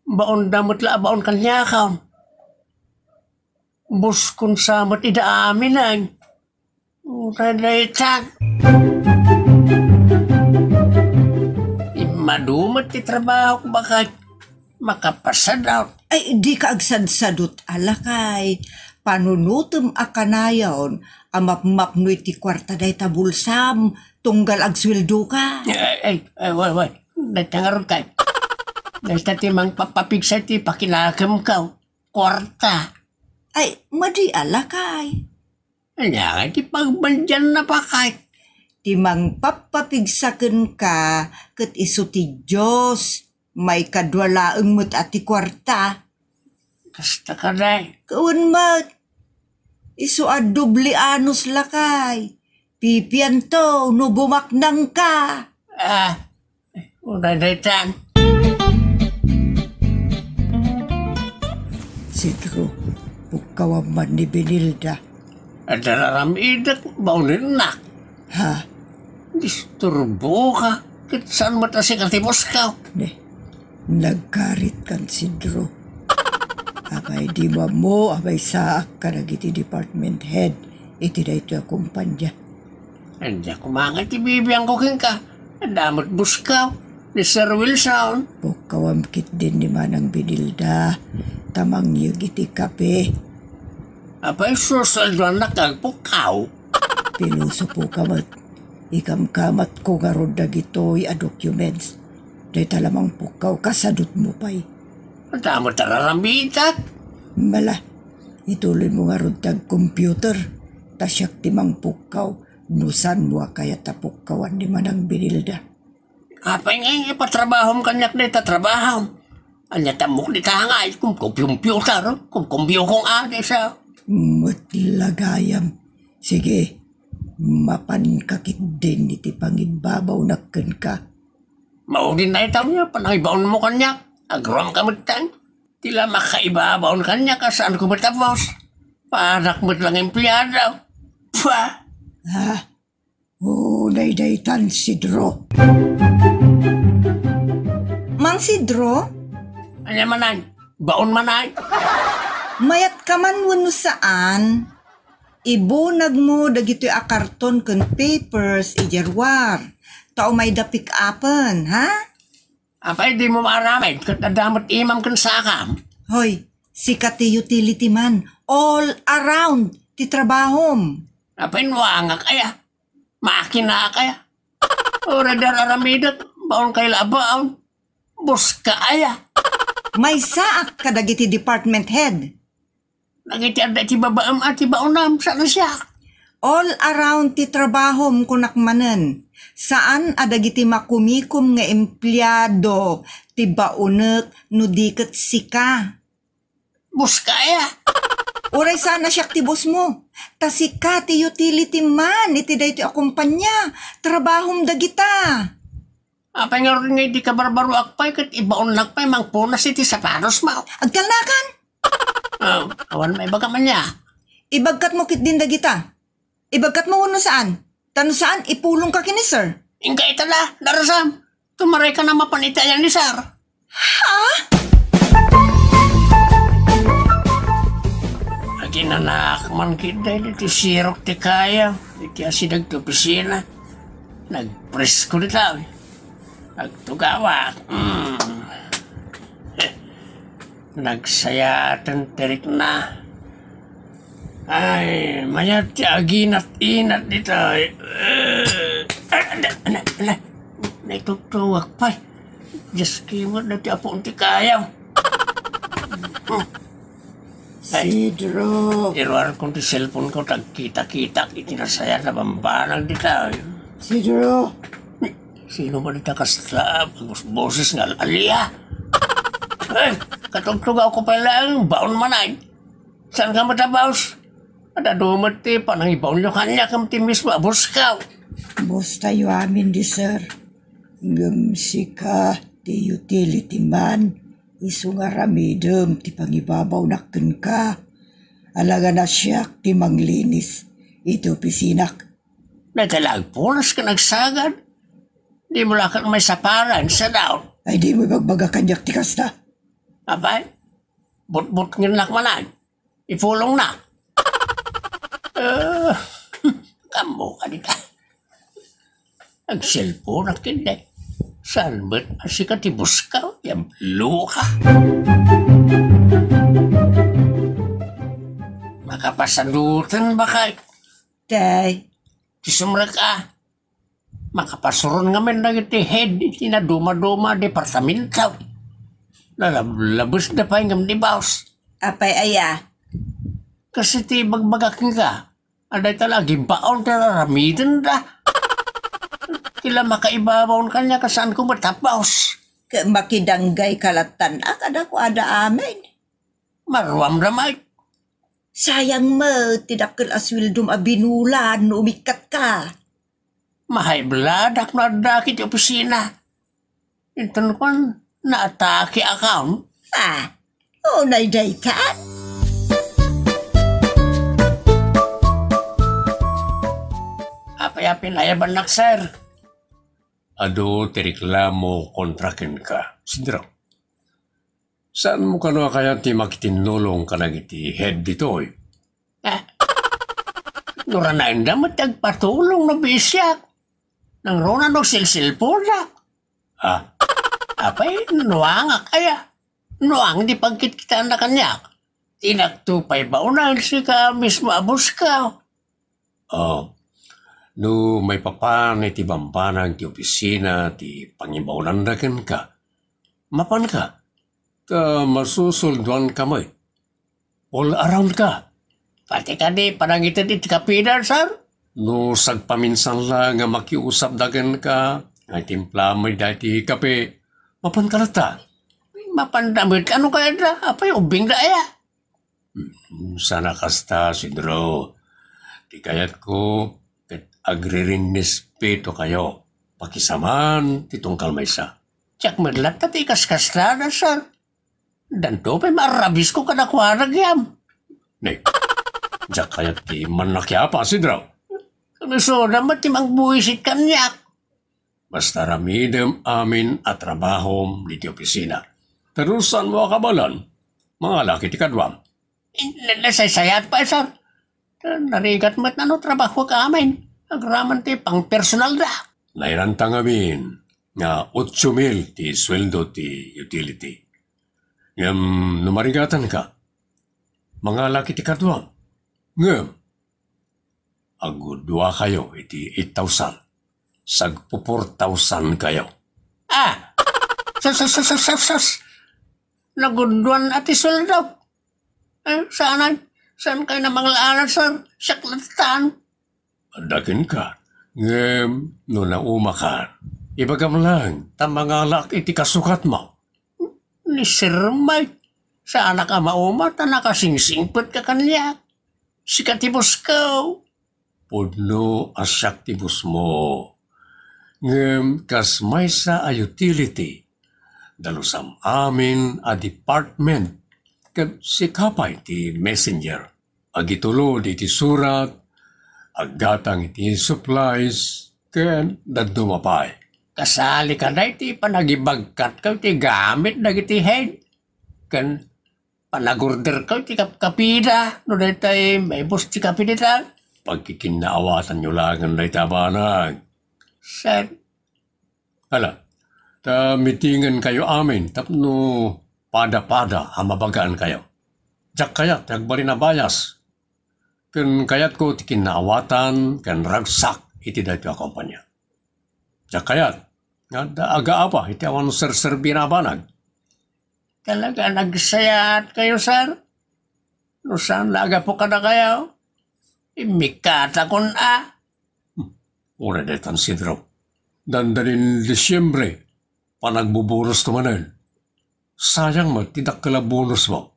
Baonda met la a baon kaniakon. Buskon sa met ida amin, ay. Uray daytan. Immadu met ti trabahok, bakay. Makapasadot. Ay, dika agsadsadot a lakay. Panunotem a kanayon a mapmapno iti kuarta dayta bulsam tunggal agsueldoka. Ay, ay, ay, way, way. Dayta ngarud kay. Dayta ti mangpapapigsa iti pakinakemko. Kuarta. Ay, madi a lakay. Ania ngay ti pagbandianna, bakay? Ti mangpappapigsa kenka ket isu ti Dios, maikadua laeng met a ti kuarta. Kasta kadi? Wen met. Isu a doble anos lakay. Pipianto no bumaknangka. Ah, Uray daytan. Sidro, pukkawam man ni Benilda. Adda raramidek, baonennak. Ha? Disturboka, ket saan met a sika ti busko? Ne, nagkaritkan, Sidro. Apay dimo ammo a maysaak kadagiti department head iti daytoy a kumpanya? Ania koma ngay ti bibiangko kenka? Adda met busko, ni Sir Wilson. Pukkawam ketdin ni Manang Benilda, ta mangyeg iti kape. Apay, susueldoannak nga agpukkaw? Pilosopoka met. Ikamkamatko ngarud dagitoy a documents. Dayta la mangpukkawka, sadutmo pay. Adda met a raramidek. Mala, ituloymo ngarud ti agcomputer, ta siak ti mangpukkaw no saanmo a kayat a pukkawan ni Manang Benilda. Apay ngay nga ipatrabahom kaniak dayta trabahom? Ania ti ammok dita ngay, kumcomputer, kumcomputer, kumcomputer, adi sa. Met la gayam. Sige, mapanka ketdin iti pangibabawnak kenka. Maudin dayta, ania panangibaonmo kaniak? Agruamka metten. Ti la makaibabaon kaniak a saanko met a boss. Padak met la nga empleado. Pah! Ah, o, daydaytan, Sidro. Mang Sidro? Ania manen? Baon manen? Mayatka man wenno saan? Ibunagmo dagitoy a karton ken papers idiay ruar, ta umayda pick-upen, ha? Apay, dimo maaramid ket adda met imam ken sakam? Hoy, sika ti utility man, all around ti trabahom. Apay, nuangak aya? Makina kaya? Uray da raramidek, baon kay la a baon. Buska aya? Maysaak kadagiti department head. Dagiti adda iti babaem a ti baonam, saan a siak. All around ti trabahom, kunak manen. Saan a dagiti makumikom nga empleado ti baonek no di ket sika. Boss ka aya? Uray saan a siak ti boss mo. Ta sika ti utility man iti daytoy a kumpanya. Trabahom dagita. Apay ngarud nga idi kabarbaroak pay ket ibaonnak pay mangpunas iti sapatos mo? Agtalnakan! Ah, awan maibaga man niya. Ibagkat mo ketdin dagita. Ibagkat mo wenno saan? Ta no saan, ipulongka ken ni sir. Inka ita la, darasam. Tumaray ka na mapan iti ayan ni sir. Ha? Aginanak man ketdi iti sirok ti kaya, iti asideg ti opisina. Nagpresko dita. Agtugawak. Mm. Nagsayaaten ti rikna. Ay, mayat ti aginat-inat ditoy. Eh, ala, ala, ala. Naitugtugak pay. Dios, kimot na ti apo ti kayaw. Ay, Sidro. Iruarkon ti cellphone ko, tagkita-kitak iti nasayaat a bambanag dita. Sidro. Sino ba dita kasla a bos-, boses nga al-alia? Eh, katugtugawko pay laeng, baon man ay. Saan ka matabaos? Adda dumet ti panangibaonyo kaniak ken ti mismo a boskaw. Bostayo amin di, sir. Ngem sika ti utility man, isu nga aramidem ti pangibabawnak kenka. Alangan a siak ti manglinis iti opisinak. Dayta la agpulos ken agsagad. Dimo la ket maisapara, sadaw. Ay, dimo ibagbaga kaniak ti kasta. Apay, butbutngennak manen. Ipulongna. Eh, kammo ka dita. Agselponak ket di. Saan met a sika ti buska? Yablo ka. Makapasadutan ba kay? Tay. Ti sumrek a. Makapasuron ngamin dagiti head iti nadumaduma a departamento. Nalablabesda pay ngem ni boss. Apay aya? Kas iti ibagbagak kenka, a dayta la agibaon ti aramidenda. Ti la makaibabaon kaniak a saanko met a boss. Ket makidanggay ka lattan a kadakuada amin. Maruamda met. Sayang met ti dakkel a sueldom a binulan no umikkat ka. Mahaibladak no adda iti opisina. Inton kuan, naatake a kaon. Ah, unay dayta? Apay a pinayabannak, sir? Adu ti reklamo kontra kenka, Sidro. Saanmo kano a kayat ti makitinnulong kadagiti head ditoy? Ah, no ranaenda met ti agpatulong no bisiak. Nangruna no silsilpudak. Ah, apay, nuangak aya. Nuang ti pagkitkitaanna kaniak. Inakto pay ba unayen sika mismo a buska? Oh, no maipapan iti bambanag ti opisina ti pangibaonanda kenka, mapanka, ta masusoldoanka met. All around ka. Pati kadi panangited iti kapida, sir? No sagpaminsan la nga makiusapda kenka, nga itimplam dayta iti kape, mapanka latta? Mapanda met, ano kayatda? Apay, ubingda aya? Hmm, sana kasta, Sidro. Ti kayatko, ket agririnnispeto kayo. Pakisaman ti tungkal maysa. Diak met latta ti ikaskastada, sir. Danto pay maarrabisko kadakuada gayam. Ne, diak kayat ti mannakiapa, Sidro. Kano isuda met ti mangbuisit kaniak? Basta aramidem amin a trabahom diti opisina. Ta no saanmo a kabaelan, mangalak iti kaduam. Eh, na-, nasaysayat pay, sir. Ta narigat met no trabahoak amin. Agraman ti pangpersonalda. Nairanta ngamin nga otso mil ti sueldo ti utility. Ngem no marigatanka, mangalak iti kaduam. Ngem, agudua kayo iti eight thousand. Sagpo four thousand kayo. Ah! Sus, sus, sus, sus, sus, sus! Naguduan a ti sueldo. Eh, saan, saan kayo na manglaan, sir? Siak lattan. Adda kenka, ngem no naumakan, ibagam lang, ta mangalak iti kasukatmo. Ni Sir Mike, saanak a mauma ta nakasingsingpet ka kaniak. Sika ti bosko. Pudno a siak ti bosmo. Ngem kas maysa a utility, dalusam amin a department, ket sika pay ti messenger. Agitulod iti surat, aggatang iti supplies, ken dadduma pay. Kasali ka dayta panagibagkat iti gamit dagiti head, ken panagorder iti kapkapida, no daytay maibus ti kape dita. Pagkikinnaawatanyo laengen dayta a banag. Sir. Ala, ta mitingen kayo amin tapno pada-pada a mabagaan kayo. Diak kayat ti agbalin a bias. Ken kayatko ti kinnaawatan ken ragsak iti daytoy a kompania. Diak kayat nga adda agaaba iti awan serserbina a banag. Talaga, nagsayaat kayo, sir. No saan la a gapu kadakayo, immikatakon a. Hmm. Uray daytan, Sidro. Dandanin Disyembre, panagbubunosto manen. Sayang met ti dakkel a bonus mo.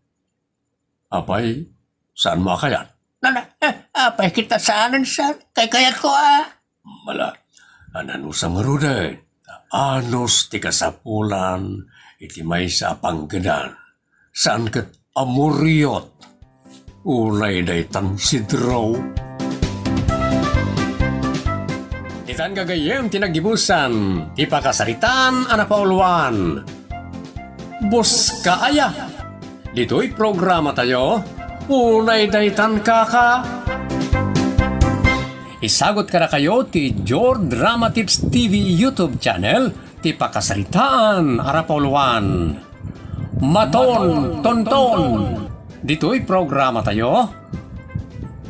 Apay, saan mo a kayat? Nana, eh, apay kita saanen, sir? Kaykayatko a. Mala, ananusam ngaruden, anus ti kasapulan iti maysa a panggedan. Saan ket a muriot. Unay daytan, Sidro. Ditan gagayyem ti naggibusan, ti pakasaritaan a napauluan. Buska aya. Ditoy programa tayo, unay daytan, kaka. Isagut kadakayo ti Jor Drama Tips T V YouTube channel, ti pakasaritaan a napauluan. Maton, tonton. Ditoy programa tayo,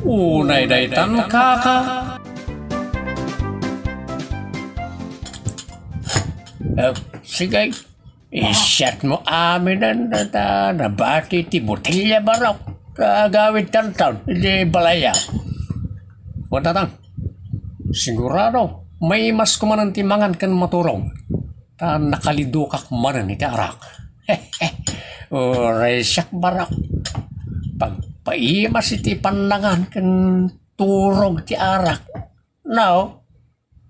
unay daytan, kaka. Eh, sige. Isyat mo aminen, ta nabati ti botelya, barok. Ta agawid tantan, iti balaya. Wen, tatang, sigurado, maimas ko manen ti mangan ken maturog. Ta nakalidukak manen iti arak. Uray siak, barok. Pagpaimas iti pannangan ken turog ti arak. Now,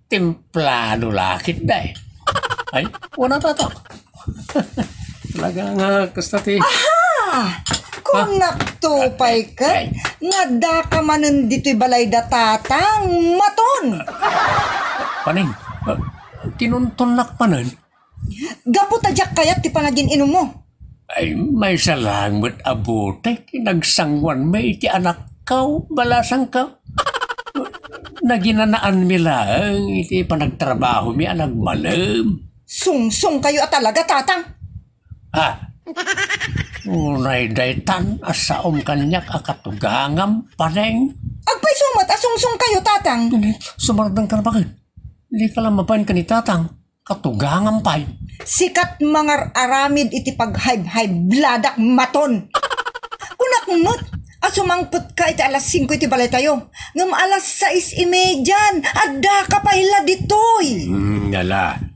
templado la ketdi. Ay, wen, tatang. Talaga nga, kasta ti Aha! Kunakto pay ket, nga addaka manen ditoy balay da tatang, Maton! Paneng, ah, tinuntonnak manen. Gapu ta diak kayat ti panagin-inummo. Ay, maysa laeng met a butek ti nagsanguanmi iti anakko, balasangko. Naginanaanmi laeng iti panagtrabahomi a nagmalem. Sungsongkayo a talaga, tatang. Ah, unay daytan a saom kaniak a katugangam, Paneng. Agpayso met a sungsongkayo, tatang. Sumardengka la baket. Dika la mabain ken ni tatang. Katugangam pay. Sikat mangar-aramid iti paghaybhaybladak, Maton. Kunak met a sumangpetka iti alas singko iti balaytayo, ngem alas sais y median, addaka pay la ditoy. Hmm, ala.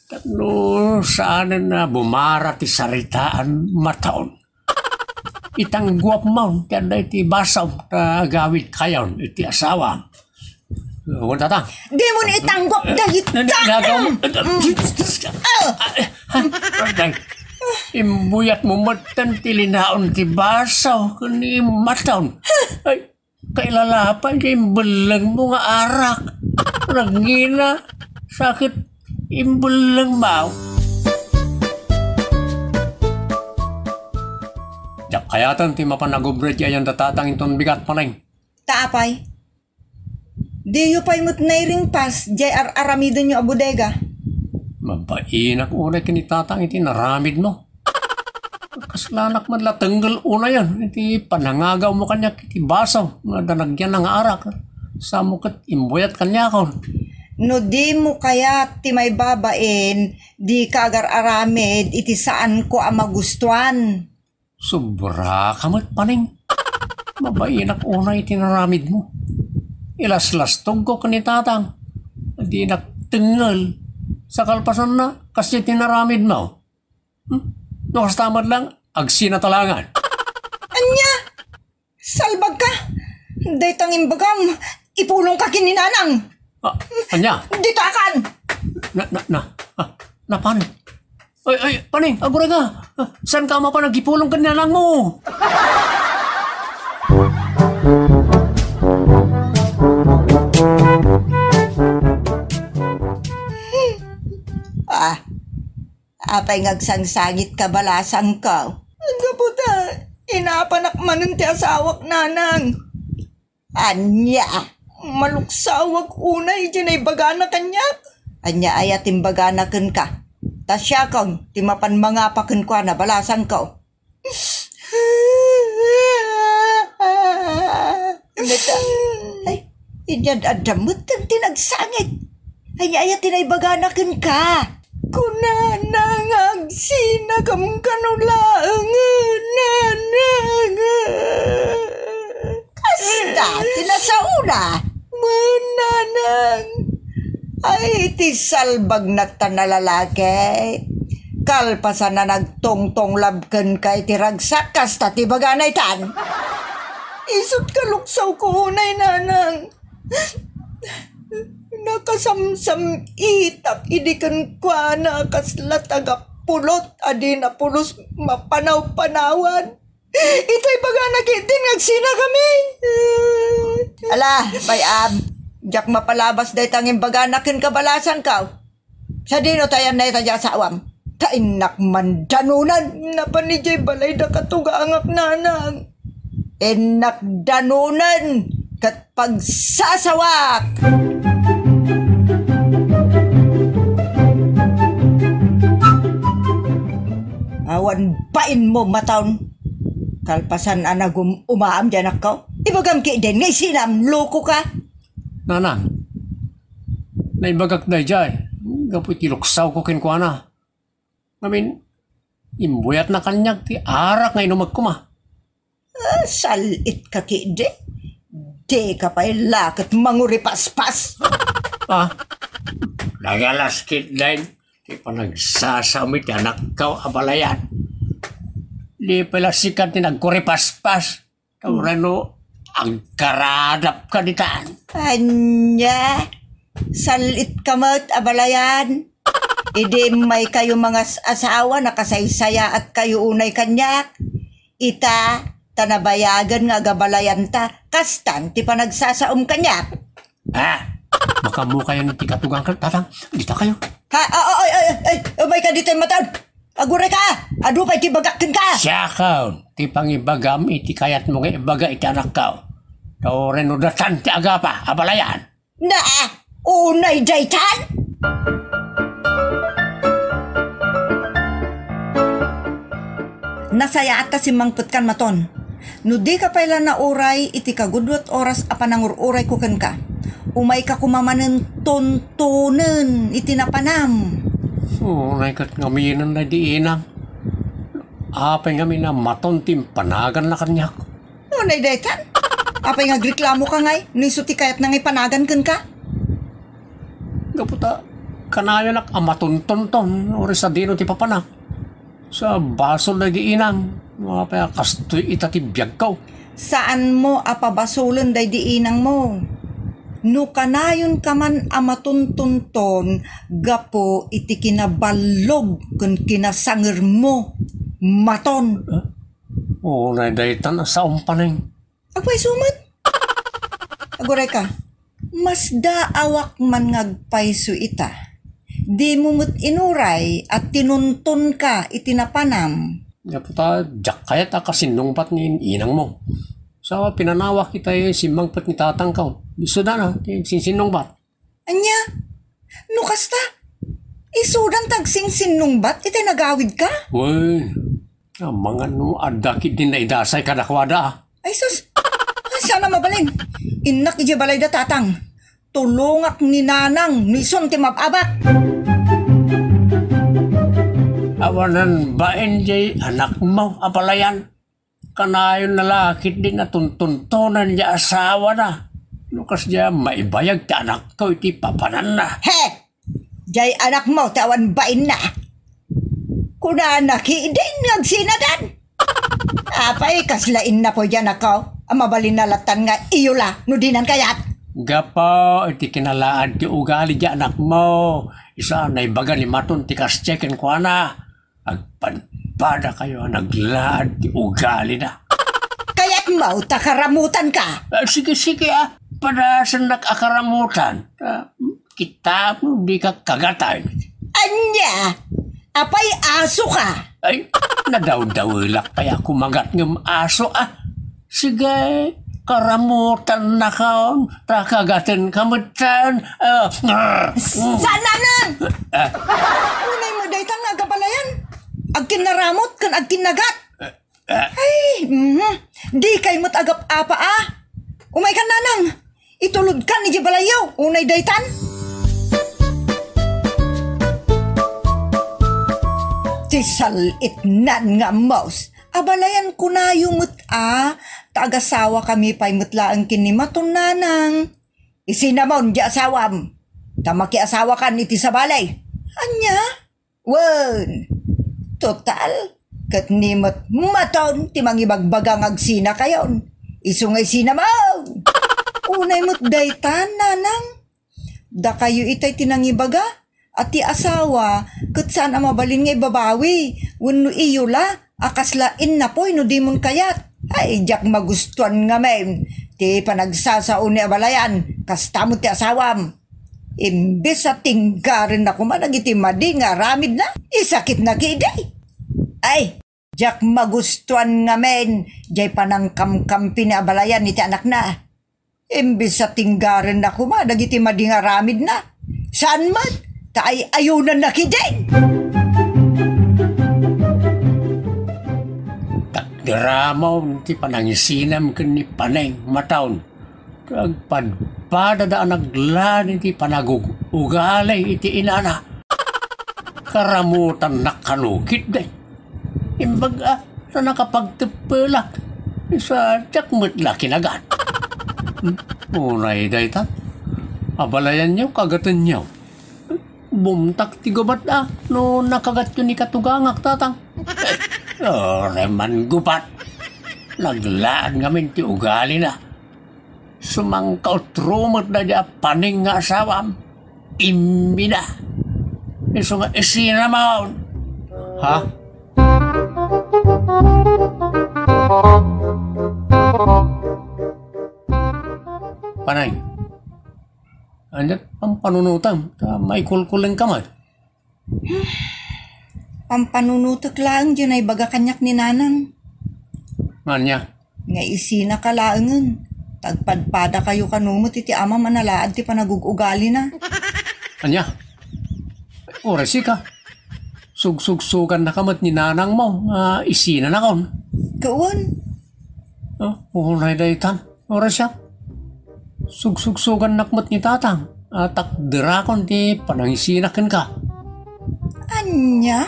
Tapno saanen a bumara ti saritaan, Maton. Itangguapmon ti adda iti basom ta agawidkayon iti asawam. Wen, tatang. Dimon itangguap dayta. Na, na, nagaw-, Mm. Ah! Ah, eh, ha? Ay, imbuyat mo metten ti linaon ti baso ken ni Maton. Ay, kailala pay ti imbelleng mo nga arak. Nagngina, sakit imbelleng mo. Diak kayaten ti mapan agubra iti ayan da tatang inton bigat, Paneng. Ta apay? Diyo pay met nairingpas diay ar-aramidenyo a bodega. Mabainak unay ken ni tatang iti naramidmo. Kaslanak met la tenggel unayen iti panangagawmo kaniak iti baso nga adda nagyana nga arak. Samo ket imbuyat kaniakon. No dimo kayat ti maibabain, dika agar-aramid iti saanko a magustuan. Sobraka met, Paneng. Mabainak unay ti naramidmo. Ilaslastogko ken ni tatang. Dinak tengngel. Sa kalpasanna, kasdiay ti naramidmo. Hmm? No kasta met lang, agsina talangan. Ania? Salbagka? Dayta nga imbagam, ipulongka ken ni nanang. Ah, ania? Ditakan! Na, na, na, ah, na, Paneng? Ay, ay, Paneng, aguray ka. Ah, saan ka mapan agipulong ken nanang mo? Ah, apay nga agsangsangit ka, balasangko? Gapu ta, inapanak manen ti asawak, nanang. Ania? Maluksawak unay iti naibagana kaniak. Ania aya ti imbagana kenka? Ta siakon ti mapan mangapa kenkuana, balasangko. Neta, ay, inyad-adda met ti nagsangit. Ania aya ti naibagana kenka? Kunana nga Sinakam kano laeng, Nanang. Kasta ti nasaona. Wen, Nanang. Ay, ti salbagnak ta nalalaki. Kalpasan a nagtungtunglab kenka iti ragsak, kasta ti ibagana itan. Isut' kaluksawko unay, Nanang. Nakasamsam-itak idi kenkuana kasla tagapulot a di napulos mapanawpanawan. Itay bagana ketdin nga agsinakami. Ala, bay-am, diak mapalabas dayta nga imbagana ken kabalasanko. Sadino ta ayanna ita diay asawam? Ta innak man danonen. Napan idiay balay da katugangak, Nanang. Innak danonen ket pagsasawak. Awan bainmo, Maton. Kalpasan a nagum-umaam diay anakko. Ibagam ketdin nga isinam, lokoka. Nanang, naibagak daydiay gapu iti luksawko kenkuana. Ngamin, imbuyatna kaniak ti arak nga inumek koma. Ah, sal-itka ketdi. Dika pay la ket manguripaspas. Ah, nagalas ketdin ti panagsasaom iti anakko a balayan. Di pay la sika ti nagkuripaspas. Wenno agkaradapka ditan. Ania? Sal-itka met a balayan. Idi immaykayo mangas-asawa, nakasaysayaatkayo unay kaniak. Ita, ta nabayagen nga agabalayanta, kastan ti panagsasaom kaniak. Ah, makaammokayon ti katugangko, Tatang. Dita kayo. Ha? Ah, ah, ay, ay, ay, ay, umayka ditoy, Maton. Agurayka. Adu pay ti ibagak kenka. Siakon, ti pangibagam iti kayatmo nga ibaga iti anakko. Ta uray no datan ti agapa a balayan. Na, unay daytan? Nasayaat ta simmangpetkan, Maton. No dika pay la nauray iti kagudua ti oras a panangur-urayko kenka, umayka koma manen tontonen iti napanam. Unay ket ngaminen daydi inang. Apay ngamin a Maton ti impanaganna kaniak? Unay daytan? Apay nga agreklamoka ngay no isu ti kayatna nga ipanagan kenka? Gapu ta kanayonak a matontonton, uray sadino ti papanak. Sa basol daydi inang, no apay a kastoy ita ti biagko. Saanmo a pabasolen daydi inangmo. No kanayonka man a matontonton gapu iti kinaballog ken kinasangermo, Maton. Ah, unay daytan a saom panen. Agpayso met. Agurayka, masdaawak man nga agpayso ita. Dimo met inuray a tinontonka iti napanam. Gapu ta diak kayat a kasinnungbat ni inangmo. Sa pinanawak itay simmangpet ni tatangko. Isudana ti agsinsinnungbat. Ania? No kasta, isudan ti agsinsinnungbat itay nagawidka? Wen, amangan no adda ketdi naidasay kadakuada. Ay sus, saan a mabalin. Innak idiay balayda, Tatang. Tulongak ni Nanang no isun ti mab-abak. Awanan bain diay anakmo a balayan. Kanayon na la ketdi a tuntuntonan diay asawana. No kasdiay, maibayag ti anakko iti papananna. He! Diay anakmo ti awan bainna. Kunana ketdin nga agsinadan. Apay, kasla innapoy diay anakko a mabalinna lattan nga iyo la no dinan kayat? Gapu iti kinalaad ti ugali diay anakmo, isu a naibaga ni Maton ti kasdiay kenkuana. Agpadpadakayo a naglaad ti ugalina. Kayatmo ta karamutanka? Ah, sige, sige, ah. Padasennak a karamutan. Ah, kita mo, dika kagatan. Ania? Apay, asoka? Ay, nadawdawelak pay a kumagat ngem aso, ah. Sige, karamutannakon, ta kagatenka metten. Ah, ah, mm. Saan, Nanang? Ah. Unay met daytan nga agabalayan. Agkinnaramut ken agkinnagat. Ah. Ay, mhm. Dikay met agap-apa, ah. Umaykan, Nanang. Itulodkan idiay balayyo. Unay daytan. Ti sal-itnan nga ammos. Abalayan kunayo met a, ta agasawakami pay met laeng ken ni Maton, nanang. Isinamon di asawam, ta makiasawakan iti sabali. Ania? Wen, total, ket ni met Maton ti mangibagbaga nga agsinakayon. Isu nga isinamon! Unay met daytan, nanang. Dakayo itay ti nangibaga a ti asawa ket saan a mabalin nga ibabawi wenno iyo la a kasla innapoy no dimon kayat. Ay, diak magustuan ngamin ti panagsasao ni abalayan, kasta met ti asawam. Imbes a tinggarenna koma dagiti madi nga aramidna, isakitna ketdi. Ay, diak magustuan ngamin diay panangkamkampi ni abalayan iti anakna. Imbes a tinggarenna koma dagiti madi nga aramidna, saan met ta ay-ayonanna ketdin. Takderamon ti panangisinam ken ni Paneng, Maton. Agpadpadada a naglain iti panagug-ugali iti inana. Karamutannak kano ketdi. Imbag a, ta nakapagteppelak. Isu a diak met la kinagat. Hmm, unay dayta. Abalayanyo, kagatenyo. Bumtak ti gubat a, no nakagatyo ni katugangak, tatang. Eh, uray man gubat. Naglaad ngamin ti ugalina. Sumangkautro met daydi a Paneng nga asawam. Imbida. Isu nga isinamon. Ha? Paneng. Ania pampanunotam? Ta maikulkuleng ka met. Pampanunotek laeng diay naibaga kaniak ni Nanang. Ania? Nga isinaka laengen. Ta agpadpadakayo kano met iti amam a nalaad ti panagug-ugalina. Ania? Uray sika. Sugsugsugannaka met ni Nanangmo nga isinanakon. Kawan. Ah, unay daytan. Uray siak. Sugsugsugannak met ni Tatang a takderakon ti panangisina kenka. Ania?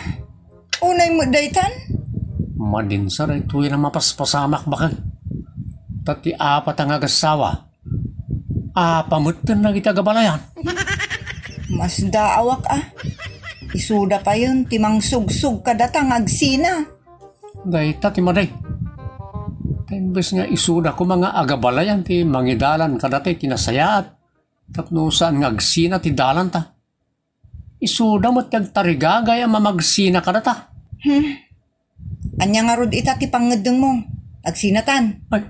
Unay met daytan? Madinsa daytoy a mapaspasamak baken. Ta ti apat a nga agassawa, apa metten dagiti agabalayan. Masdaawak a. Isuda payen ti mangsugsog kadata nga agsina. Dayta ti madi. Ta imbes nga isuda koma nga agabalayan ti mangidalan kadata iti nasayaat tapno saan nga agsina ti dalanta. Isuda met ti agtarigagay a mamagsina kadata. Hmm. Ania ngarud ita ti pangngeddengmo? Agsinatan? Ay,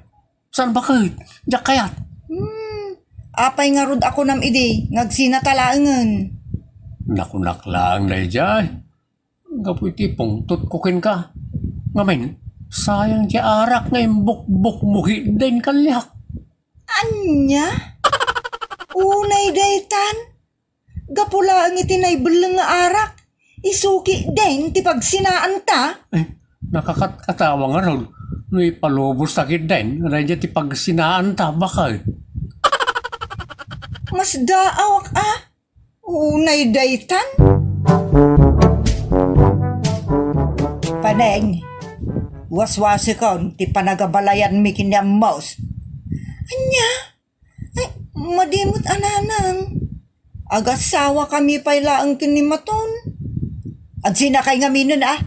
saan baket? Diak kayat. Hmm. Apay ngarud a kunam idi nga agsinata laengen? Nakunak laeng daydiay. Gapu iti pungtotko kenka. Ngamin, sayang ti arak nga imbukbokmo ketdin kaniak. Ania? Unay daytan? Gapu laeng iti naibelleng nga arak, isu ketdin ti pagsinaanta? Eh, nakakatkatawa ngarud no ipalubosta ketdin nga daydiay ti pagsinaanta, baket. Masdaawak a. Unay daytan? Paneng, waswasikon ti panagabalayanmi ken ni Ammos. Ania? Ay, madi met a, Nanang. Agasawakami pay laeng ken ni Maton. Agsinakay ngaminen a.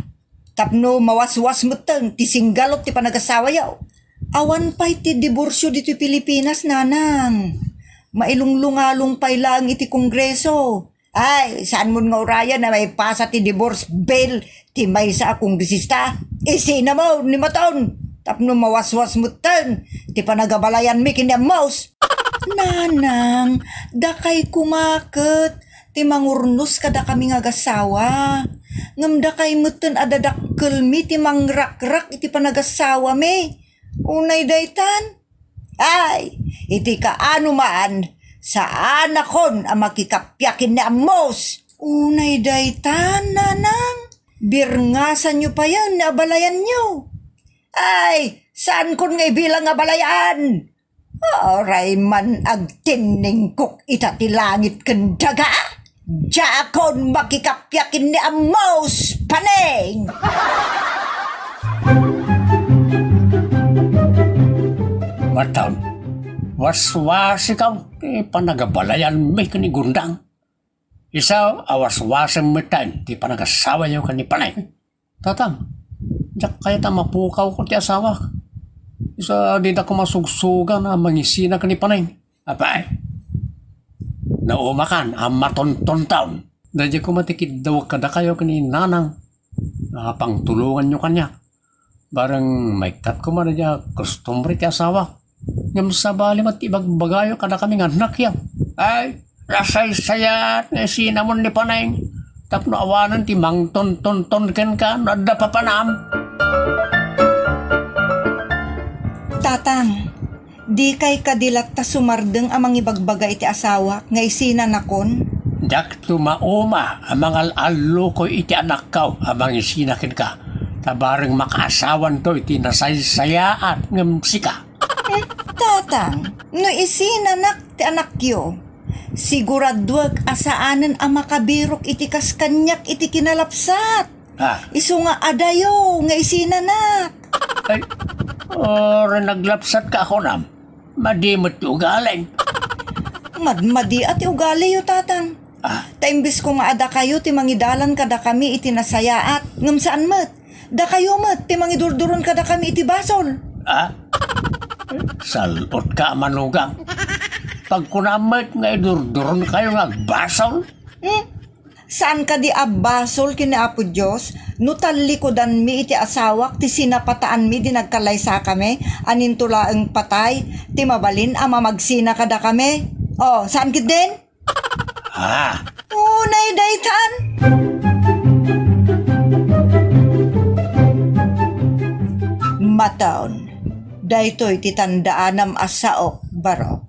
Tapno mawaswas metten ti singgalup ti panagasawayo. Awan pay ti diborsio ditoy Pilipinas, Nanang. Mailunglungalong pay laeng iti Kongreso. Ay, saanmon nga urayen a maipasa ti divorce bill ti maysa a kongresista? Isinamon ni Maton tapno mawaswas metten ti panagabalayanmi ken ni Ammos. Nanang, dakay koma ket ti mangurnos kadakami nga agassawa. Ngem dakay metten a dadakkelmi ti mangrakrak iti panagassawami. Unay daytan? Ay, iti kaano man, saanakon a makikappia ken ni Ammos. Unay daytan, Nanang? Birngasanyo payen ni abalayanyo. Ay, saankon nga ibilang abalayan. Uray man agtinningkok ita ti langit ken daga. Diakon makikappia ken ni Amos Paneng! Maton, waswasikaw ti panagabalayanmi ken ni Gundang. Isu a waswasem metten ti panagasawayo ken ni Paneng. Tatang, diak kayat a mapukawko ti asawak. Isu a dida koma sugsugan a mangisina ken ni Paneng. Apay, naumakan a matontonton. Daydiay koma ti kiddawek kadakayo ken ni Nanang a pangtulonganyo kaniak. Bareng maikkat koma daydiay a kostumbre ti asawak. Ngem sabali met ti ibagbagayo kadakami nga annakyo. Ay, nasaysayaat nga isinamon ni Paneng tapno awanen ti mangtontonton kenka no adda papanam. Tatang, dikay kadi latta sumardeng a mangibagbaga iti asawak nga isinanakon? Diak tumauma a mangal-allukoy iti anakko a mangisina kenka, ta bareng makaasawanto iti nasaysayaat ngem sika. Hmm, Tatang, no isinanak ti anakyo, siguraduek a saanen a makabirok iti kas kaniak iti kinalapsat. Ah. Isu nga adayo nga isinanak. Ay, uray naglapsatka a kunam. Madi met ti ugalim. Madmadi a ti ugaliyo, Tatang. Ah. Ta imbes ko nga adakayo ti mangidalan kadakami iti nasayaat, ngem saan met. Dakayo met ti mangidurduron kadakami iti basol. Ah? Sal-otka a manugang. Pagkunam met nga idurduronkayo nga agbasol? Hmm? Saan kadi a basol ken ni Apo Dios no tallikudanmi iti asawak ti sinapataanmi di nagkalaysakami a ninto laeng patay ti mabalin a mamagsina kadakami? O, saan ketdin? Ah. Unay daytan. Maton, daytoy ti tandaanam a saok, barok.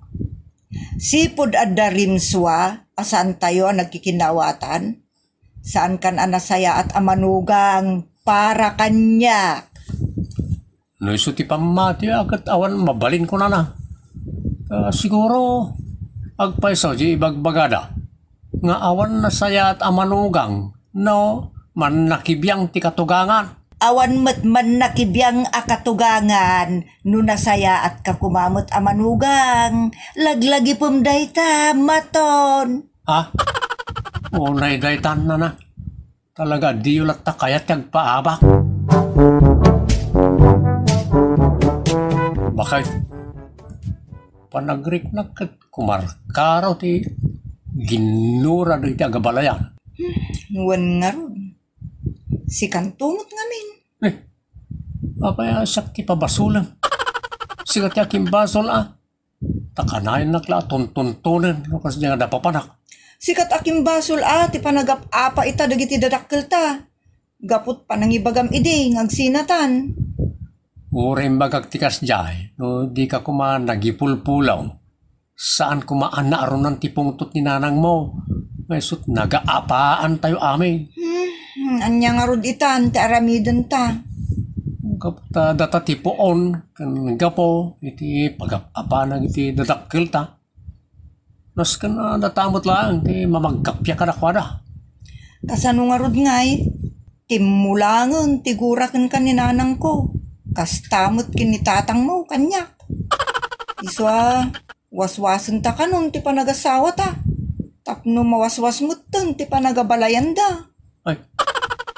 Sipud adda rimsua a saantayo a nagkikinaawatan, saankan a nasayaat a manugang para kaniak. No isu ti pammati a ket awan mabalin kunana. Ah, siguro, agpayso di ibagbagada nga awan nasayaat a manugang no mannakibiang ti katugangan. Awan met mannakibiang a katugangan no nasayaatka koma met a manugang. Laglagipem dayta, Maton. Ah? Unay daytan, nana. Talaga, diyo latta kayat ti agpaabak. Bakit? Panagriknak ket kumarkaro ti ginnura dagiti agabalayan. Hmm, wen ngarud. Sikanto met ngamin. Eh, apay a siak ti pabasolem? Sika ti akimbasol, a. Ta kanayon nak la a tuntuntonen no kasdiay nga adda papanak. Sika ti akimbasol, a, ti panagap-apa ita dagiti dadakkelta. Gapu ti panangibagam idi nga agsinatan. Uray imbagak ti kasdiay, no dika koma nagipulpulaw. Saan koma a naarunan ti pungtot ni nanangmo, nga isut nagaapaantayo amin. Hmm, ania ngarud itan ti aramidenta? Gapu ta data ti puon ken gapu iti pagap-apana iti dadakkelta. Nasken a data met laeng ti mamagkappia kadakuada. Kasano ngarud ngay? Timmulangen ti gura kenka ni nanangko. Kasta met ken ni tatangmo kaniak. Isu a, waswasenta kanon ti panagasawata. Tapno mawaswas metten ti panagabalayanda. Ay,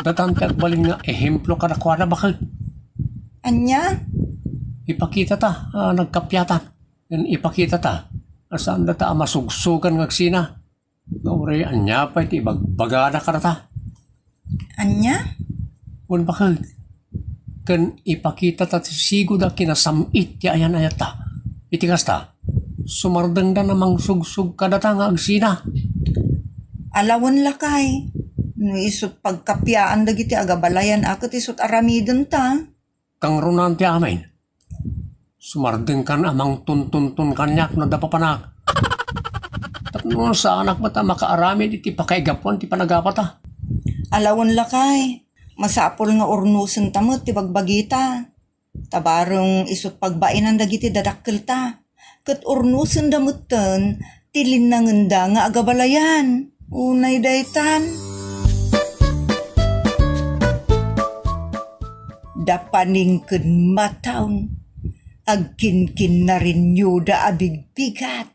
datan ti agbalin nga ehemplo kadakuada, baket. Ania? Ipakitata a nagkappiatan. Ken ipakitata a saan data a masugsugan nga agsina. Nga uray ania pay ti ibagbagada kadata. Ania? Wen, baket. Ken ipakitata ti sigud a kinasam-it ti ayan-ayatta. Iti kasta, sumardengda a mangsugsug kadata nga agsina. Ala wen, lakay, no isut pagkappiaan dagiti agabalayan a ket isut aramidenta. Kangrunaan ti amin. Sumardengkan a mangtuntunton kaniak no adda papanak. Tapno saanak met a makaaramid iti pakaigapuan ti panagapata. Ala wen, lakay, masapul nga urnosenta met ti bagbagita. Ta bareng isut pagbaenan dagiti dadakkelta, ket urnosenda metten ti linnangenda nga agabalayan. Unay daytan. Dapaning ken Maton, agkinkinnarinyoda a bigbigat.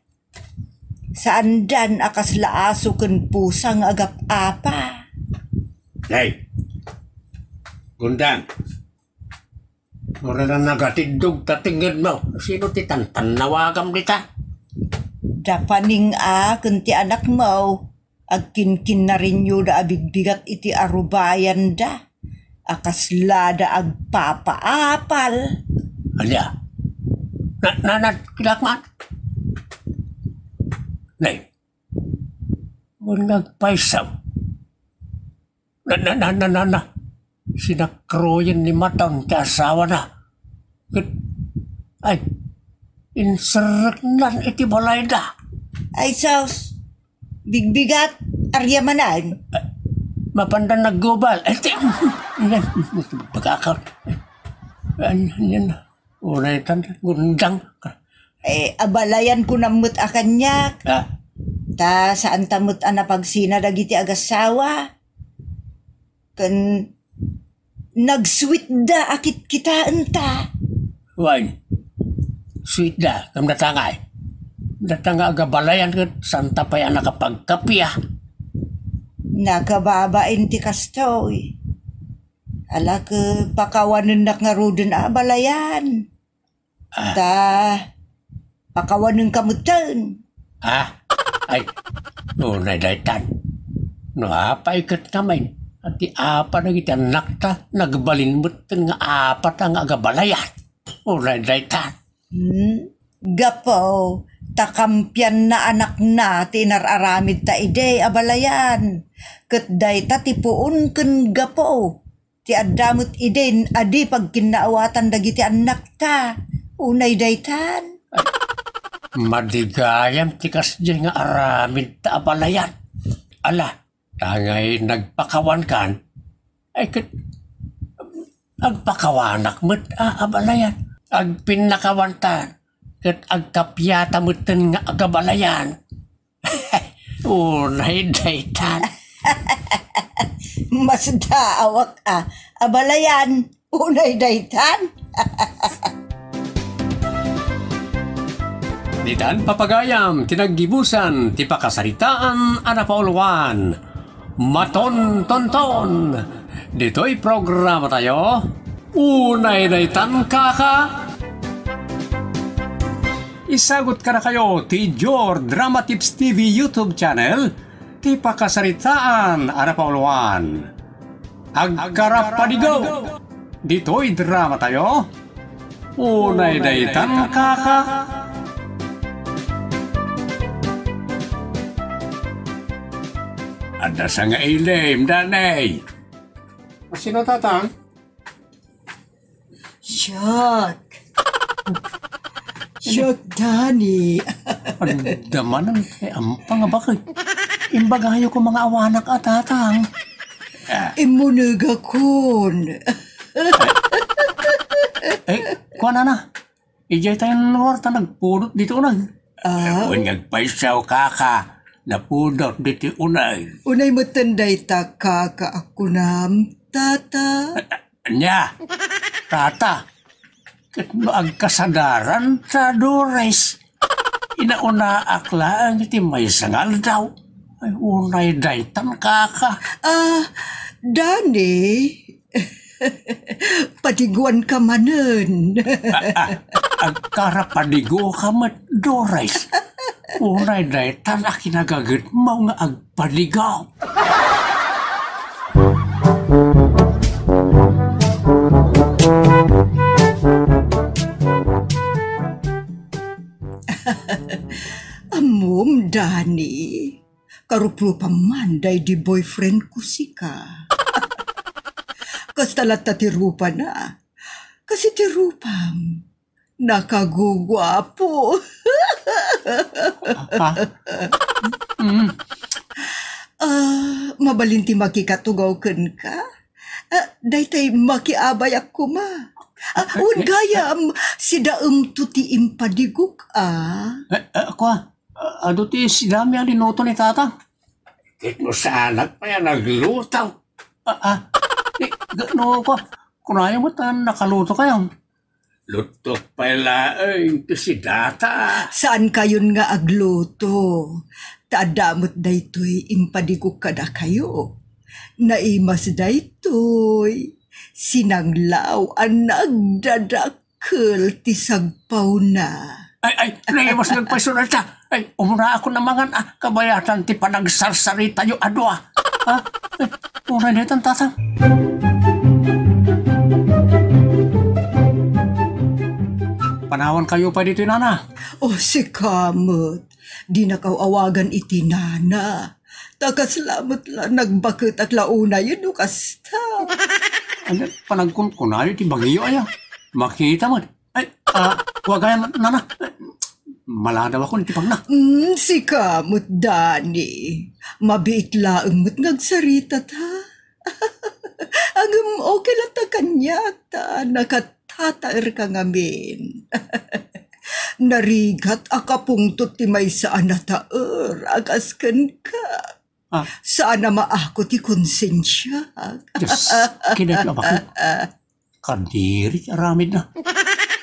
Saandan a kasla aso ken pusa nga agap-apa. Nay, Gundang, uray la nagatiddog ta tengngedmo. Sino ti tantannawagam dita? Dapaning a ken ti anakmo, agkinkinnarinyoda a bigbigat iti arubayanda a kaslada agpapaapal. Ania? Na, nanad, kinak man? Nay, wen nga agpayso. Na, na, na, na, na, na. Sinakroyen ni Maton ti asawana. Ket, ay, inserreknan iti balayda. Ay, sus! Bigbigat, arya manen. Mapanda naggubal. Ay, ti, yan, bagakaw. Yan, yan. Unay tan, Gundang. Eh, abalayan ko na met a kaniak. Ah. Ta, saan ta met a napagsina dagiti agasawa. Ken nagsweetda a kitkitaenta. Wen, sweetda, ngem datangay. Datanga agabalayan ket santa pay a nakapagkapia. Nakababain ti kastoy. Ala ket pakawanennak ngaruden a abalayan. Ah. Ta, pakawanenka metten. Ah, ay, unay daytan. No apay ket ngamin, ti apa dagiti annakta, nagbalin metten nga apata nga agabalayan. Unay daytan. Hmm? Gapu, ta kampianna anakna ti inar-aramidta idi abalayan. Ket dayta ti puon ken gapu. Ti adda met idin a di pagkinnaawatan dagiti annakta. Unay daytan. Madigayam ti kasdiay nga aramid ta abalayan. Ala, tangay nagpakawankan. Ay, ket agpakawanak met a abalayan. Agpinnakawanta, ket agkapiata metten nga agabalayan. Unay daytan. Masdaawak a abalayan. Unay daytan. Ditan papagayam ti naggibusan ti pakasaritaan a napauluan. Matontonton. Ditoy programa tayo, Unay Daytan Kaka. Isagut kadakayo ti Jor Drama Tips T V YouTube channel ti pakasaritaan a napauluan. Agkarapadigo. Ditoy drama tayo. Unay daytan kaka. Adda sangailim, Danay. Sino, Tatang? Siak. Siak, Dani. Adda manen ti ampa nga bakay. Imbagayo ko mga awanak a Tatang. Immunegakon. Eh, kuanana. Idiay tayo ta nagpudot ditoy unay. Ah? Wen nga agpayso, kaka. Napudot ditoy unay. Unay metten dayta, kaka, a kunam, Tata. Ania, Tata, ket no agkasadaran ta, Dores, inaunaak laeng iti maysa nga aldaw. Ay, unay daytan, kaka. Ah, Dani, padiguanka manen. Ah, ah, agkarapadigoka met, Dores. Unay daytan a kinagagitmo nga ag- padigaw. Ammom, Dani, karuprupam man daydi boyfriend ko sika. Kasta latta ti rupana. Kas iti rupam. Nakaguguapo. Ah? Mm. Ah, mabalin ti makikatugaw kenka? Ah, daytay makiabayak koma. Ah, wen gayam, sidaemto ti impadigok, ah. Eh, eh, kua, ah, adu ti sidami a linuto ni Tata. Ket no saanak pay a nagluto. Ah, ah. Eh, ga-, no, ko, kunayo met a nakaluto kayo. Lutok pay laeng ti si data. Saan kayon nga agluto? Ta adda met daytoy impadigok kadakayo. Naimas daytoy. Sinanglaw a nagdadakkel ti sagpawna. Ay, ay, naimas nga agpayso dayta. Ay, umuna ako namangan, ah, kabayatan ti panagsarsaritayo a dua. Ha? Ay, uray daytan, tatang. Panawan kayo pay ditoy, nana. O, sika met. Dinak aw-awagan iti nana. Ta kasla met la nagbaketak la unayen no kasta. Ania, panagkunkunayo ti bagiyo aya? Makita met. Ay, ah, kua gayam, nana. Maladawakon iti pagna. Mm, sika met, Dani. Mabiit laeng met nga agsarita ta. Ngem okay latta kaniak ta nakatataerka ngamin. Narigat a kapungtot ti maysa a nataer a kas kenka. Ah. Saan a maako ti konsensiak. Diyos, kinapay a baket. Kadiri ti aramidna.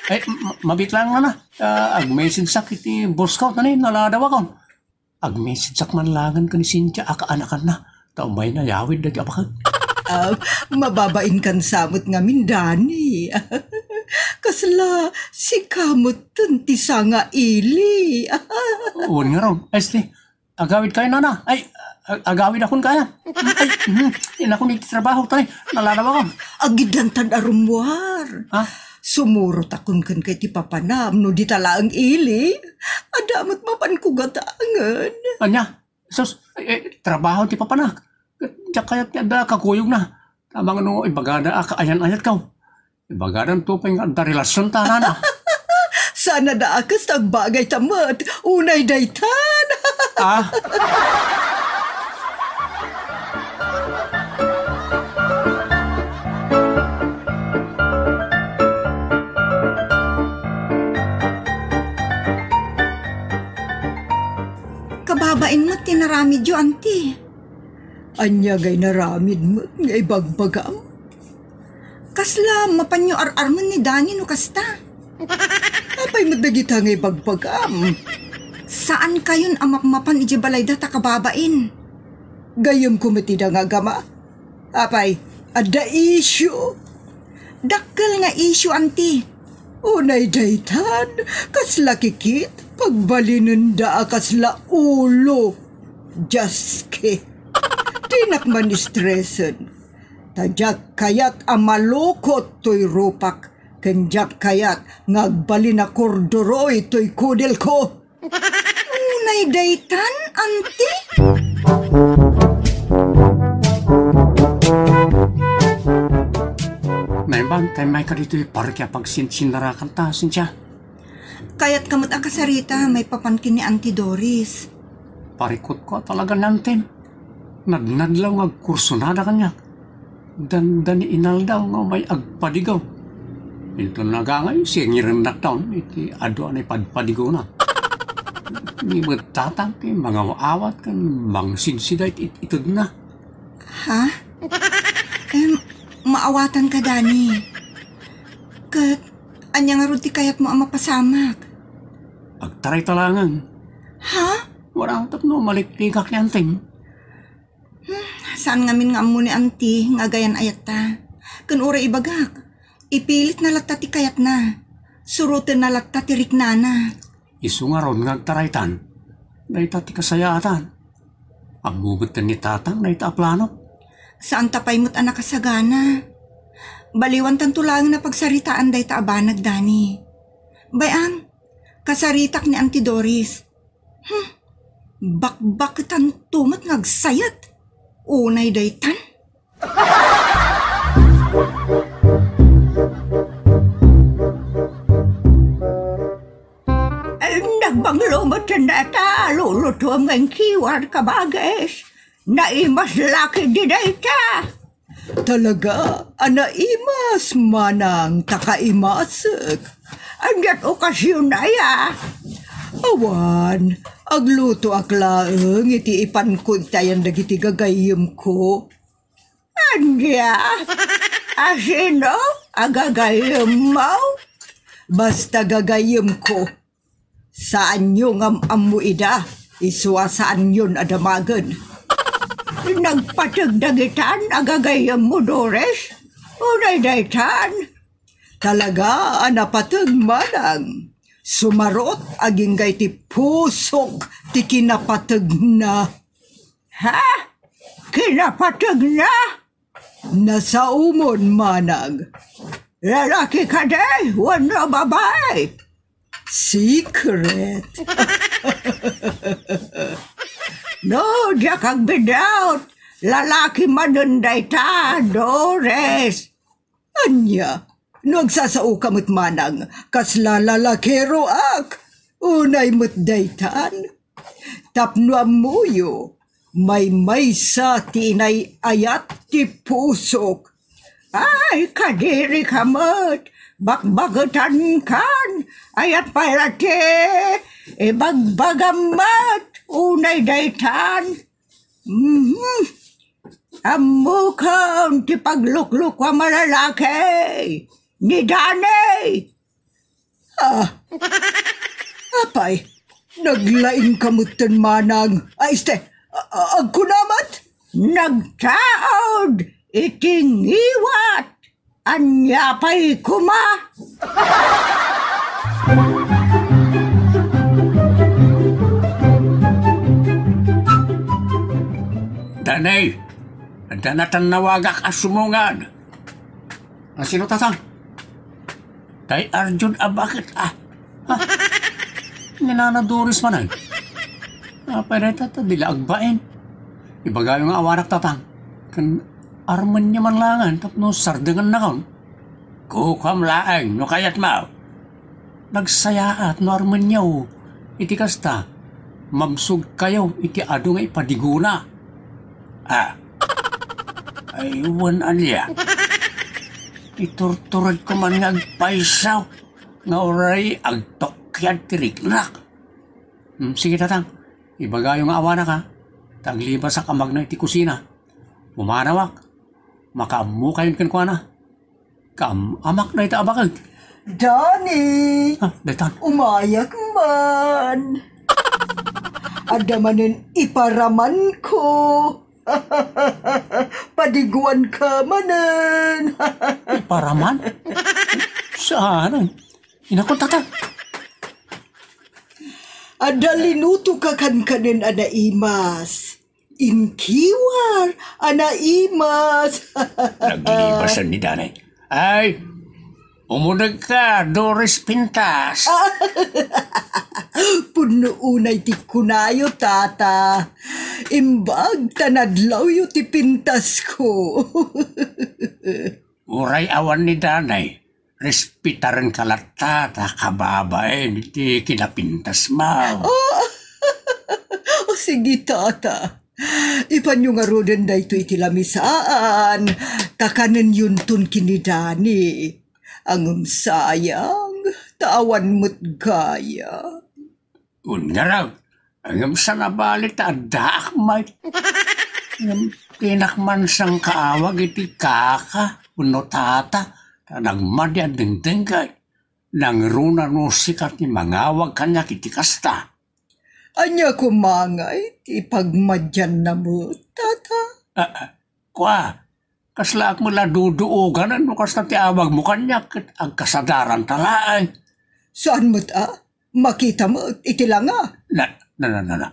Ay, ma-, mabiit laeng, nana. Ah, ag-message-ak iti boss ko, ta ni, naladawakon. Ag-message-ak man laengen ken ni Cynthia a kaanakanna. Ta umayna yawid dagiti a baket. Ah, mababainkan sa met ngamin, Dani. Kasla, sika metten ti sangaili. Wen ngarud, Este, agawid kayo, nana. Ay, ag-, agawidakon kaya. Ay, hmm, inakon iti trabaho, tay. Naladawakon. Agidantan a rummuar. Ha? Sumurotakon kenka iti papanam no dita laeng ili. Adda met mapanko gatangen. Ania? Sus, eh, eh, trabaho ti papanak. Diak kayat ti adda kakuyogna. Amangan no ibagada a kaayan-ayatko. Ibagadanto pay nga adda relasionta, nana. Saan a daakas ta agbagayta met. Unay daytan. Ah? Kababain met ti naramidyo, anti. Ania ngay naramid met nga ibagbagam? Kasla mapanyo ar-armen ni Dani no kasta? Apay met dagita nga ibagbagam? Saan kayon a mapmapan idiay balayda ta kababain. Gayyemko met ida nga agama. Apay, adda issue? Dakkel nga issue, anti. Unay daytan, kasla kikit, pagbalinenda a kasla ulo. Jaske. Dinak man-stresen. Ta diak kayat a malukot toy rupak, ken diak kayat nga agbalin a kordoroy toy kudelko. Unay daytan, anti? Naimbag, tay mayka ditoy parke a pagsinsinnarakanta, Cynthia. Kayatka met a kasarita maipapan ken ni Auntie Doris. Parikutko a talaga ni Antim. Nadnadlaw nga agkursunada kaniak. Dandani inaldaw nga umay agpadigaw. Inton nagangay, singirennak taon iti adu a naipadpadigawna. Ni met tatang ti mangaw-awat ken mangsidsida iti it-, itedna. Ha? Em, maawatanka, Dani. Ket ania ngarud ti kayatmo a mapasamak? Agtaray ta laengen. Ha? Wara tapno maliklikak ni Antim. Hmm, saan ngamin nga ammo ni Anti nga agayan-ayatta. Ken uray ibagak, ipilitna latta ti kayatna. Surotenna latta ti riknana. Isu ngarud nga agtaraytan, dayta ti kasayaatan. Ammo metten ni tatang dayta a plano. Saanta pay met a nakasagana. Baliwantanto laeng a pagsaritaan dayta a banag, Dani. Bay-am, kasaritak ni Auntie Doris. Hmm, bakbaketanto met nga agsayat. Unay daytan. Ay, nagbanglo met dayta, lulutuem nga engkiwar, kabagis. Naimas la ketdi dayta. Talaga a naimas, manang, ta kaimasek. Ania ti okasion aya? Awan, aglutoak laeng iti ipanko iti ayan dagiti gagayyemko. Ania? Asino a gagayyemmo? Basta gagayyemko. Saanyo nga am-ammo ida, isu a saanyon a damagen. Nagpateg dagitan a gagayyemmo, Doris? Unay daytan? Talaga a napateg, manang. Sumarot agingga iti pusok ti kinapategna. Ha? Kinapategna? Nasaomon, manang. Lalaki kadi wenno babai? Secret. No, diak agbiddut. Lalaki manen dayta, Doris. Ania, no agsasaoka met manang, kasla lalakeroak, unay met daytan. Tapno ammoyo, maymaysa ti inay-ayat ti pusok. Ay, kadirika met, bakbagetankan, ayat pay la ti ibagbagam met, unay daytan. Mhm. Ammokon ti pagluklukuam a lalaki ni Danny. Ah, apay, naglaingka metten manang. Ay, este, a-, a-, agkuna met? Nagtaud iti ngiwat. Ania pay koma? Danny, adda natannawagak a sumungad. A, sino, Tatang? Tay Arjun a baket, a. Ha? Ni Nana Doris manen. Apay dayta ta di la agbain. Ibagayo nga awanak, Tatang. Ken Armenia man laengen tapno sardengennakon. Kukuam laeng no kayatmo. Nagsayaat no Armenia iti kasta. Mabsogkayo iti adu nga ipadigona. A. Ay, wen ania. Iturturedko man nga agpayso nga uray agtukkiad ti riknak. Hmm, sige, Tatang. Ibagayo nga awanak, a. Ta aglibasak a magna iti kusina. Pumanawak. Makaammokayon kenkuana. Kaam-amak dayta a baket. Danny! Ah, daytan. Umayak man. Adda manen iparamanko. Padiguanka manen. Iparaman? Saan? Inakon, Tatang. Adda linutoka kankanen a naimas. Inkiwar a naimas. Naglibasan ni Danny. Ay, umunegka, Doris Pintas. Pudno unay ti kunayo, Tata. Imbag ta nadlawyo ti pintasko. Uray awan ni Danny, respetarenka latta ta kababain ti kinapintasmo. Oh, oh, sige, Tata. Ipanyo ngaruden daytoy iti lamisaan, ta kanenyon ken ni Danny. Ngem sayang, ta awan met gayam. Wen ngarud, ngem saan a bale ta addaak met. Ngem dinak man sangkaawag iti kaka wenno tata, ta nagmadi a dengdengngeg. Nangruna no sika ti mangawag kaniak iti kasta. Ania koma ngay ti pagmadianna met, Tata? Ah, ah, kua, kaslaak met la duduogan no kasta ti awagmo kaniak ket agkasadaranta laeng. Saan met a? Makita met iti langa. Na, na, na, na, na.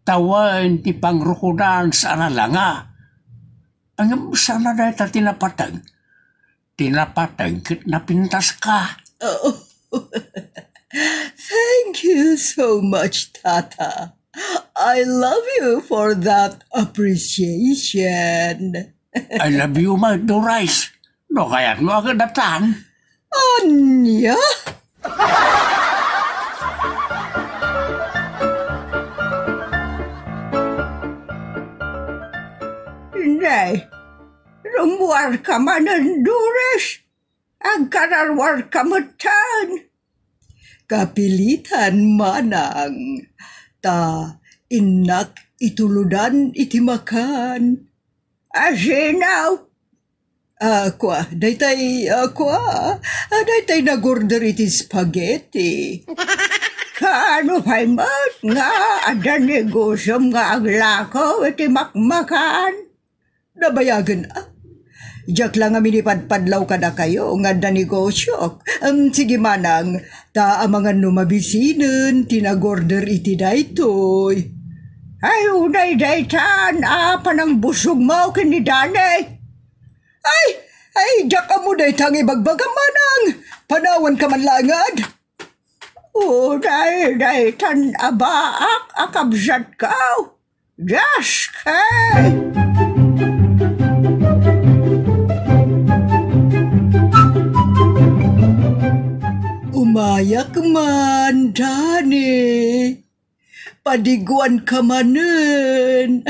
Tawen ti pangrukodan saan a langa. Ngem saan a dayta ti napateg. Ti napateg ket napintaska. Oh. Thank you so much, Tata. I love you for that appreciation. I love you, my Doris. No kayatmo a kadatan? Ania? Nay, rummuarka manen, Doris. Agkararwarka metten. Kapilitan, manang. Ta innak ituludan iti makan. Asinaw? Ah, kua, daytay, ah, kua, ah, daytay nag-order iti spaghetti. Kaano pay met nga adda negosiom nga aglako iti makmakan? Nabayagen, ah. Diak la ngamin ipadpadlaw kadakayo nga adda negosiok. Em, sige manang, ta amangan no mabisinen ti nag-order iti daytoy. Ay, unay daytan a panangbusogmo ken ni Danny. Ay, ay, diak ammo dayta nga ibagbagam, manang. Panawanka man laeng. Unay daytan a baak a kabsatko. Dios, kay! Umayak man, Danny. Padiguanka manen.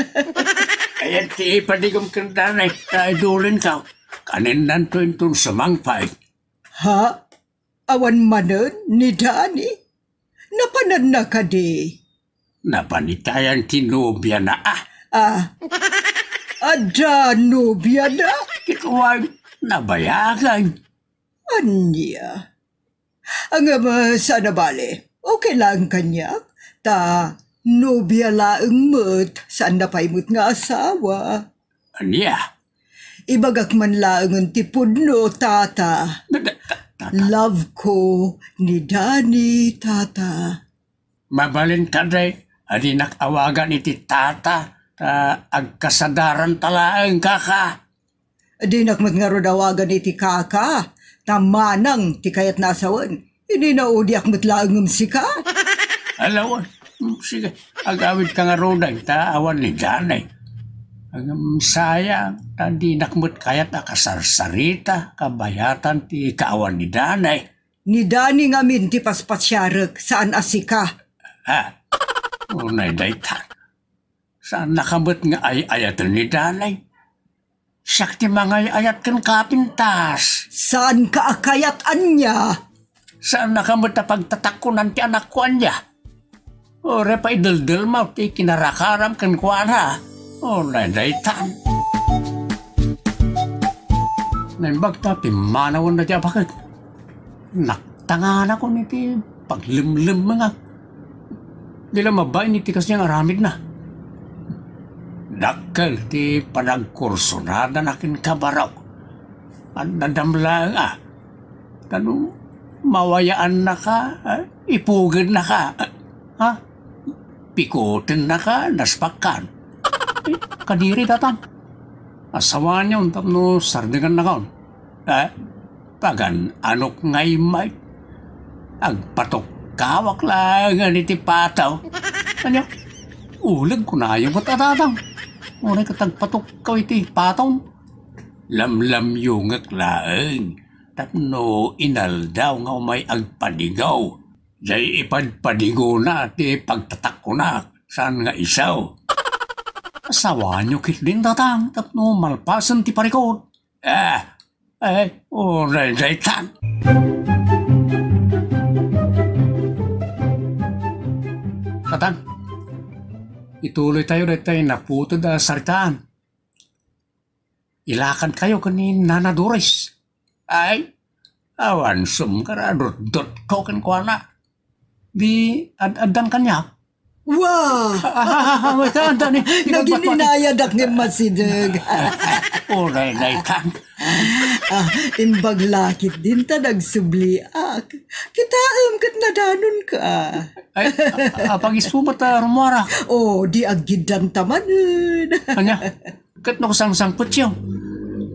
Ay, ti padigom ken Danny, ta idulinka. Kanennanto inton sumangpay. Ha? Awan manen ni Danny? Napananna kadi? Napan itayan ti nobiana, ah. Ah, adda nobiana? Ket wen, nabayagen. Ania? Ngem, ah, saan a bale. Okay laeng kaniak. Ta nobia laeng met, saanna pay met nga asawa. Ania? Ibagak man laengen ti pudno, tata. Da-, da-, ta-, tata. Love ko ni Danny, tata. Mabalin kadi a dinak awagan iti tata, ta agkasadaranta laeng, kaka. Dinak met ngarud awagan iti kaka, ta manang ti kayatna a sawen. Inina, udiak met laeng ngem sika? Alawan. Hmm, sige, agawidka ngaruden ta awan ni Danny. Ngem sayang, ta dinak met kayat a kasarsarita, kabayatan ti kaawan ni Danny. Ni Danny ngamin ti paspasiarek, saan a sika. Ah, unay dayta. Saannaka met nga ay-ayaten ni Danny. Siak ti mangay-ayat ken kapintas. Saanka a kayat ania? Saannaka met a pagtatakkonan ti anakko ania? Uray pay deldelmaw ti kinarakaram kenkuana. Unay daytan. Naimbag ta pimmanawenna ti abaket. Naktanganakon iti paglemlemmengak. Di la mabain iti kasdiay nga aramidna. Dakkel ti panagkursunadana ken kabarok. Annadam laeng a. Ta no mawayaannaka, ah, ipugennaka. Ah, ha? Pikutennaka, naspakkan. Eh, kadiri, tatang. Asawanyon tapno sardengannakon. Eh, pagan-anok ngay met. Agpatukkawak laengen iti pataw. Ania? Uleg kunayo met a, tatang. Uray ket agpatukkaw iti pataw. Lamlamyongek laeng tapno inaldaw nga umay agpadigaw. Jay ipadpadigona ti pagtatakkonak, saan nga isu. Asawanyo ketdin, tatang, tapno malpasen ti parikut. Ah, ay, uray daytan. Tatang, ituloytayo daytay naputed a saritaan. Ilakadkayo ken ni Nana Doris. Ay, awan sumgarado, dotdotko kenkuana. Di ad-addan kaniak? Wa! Ah, ah, ah, ah, wait, ah, Dani, nagin-inayadak ngem masideg. Uray daytan. Ah, imbag la ketdin ta nagsubliak. Kitaem ket nadanonka. Ay, a-, a-, apag-isu met a rumuarak. Oh, di aggiddanta manen. Ania? Ket no kasangsangpetyo,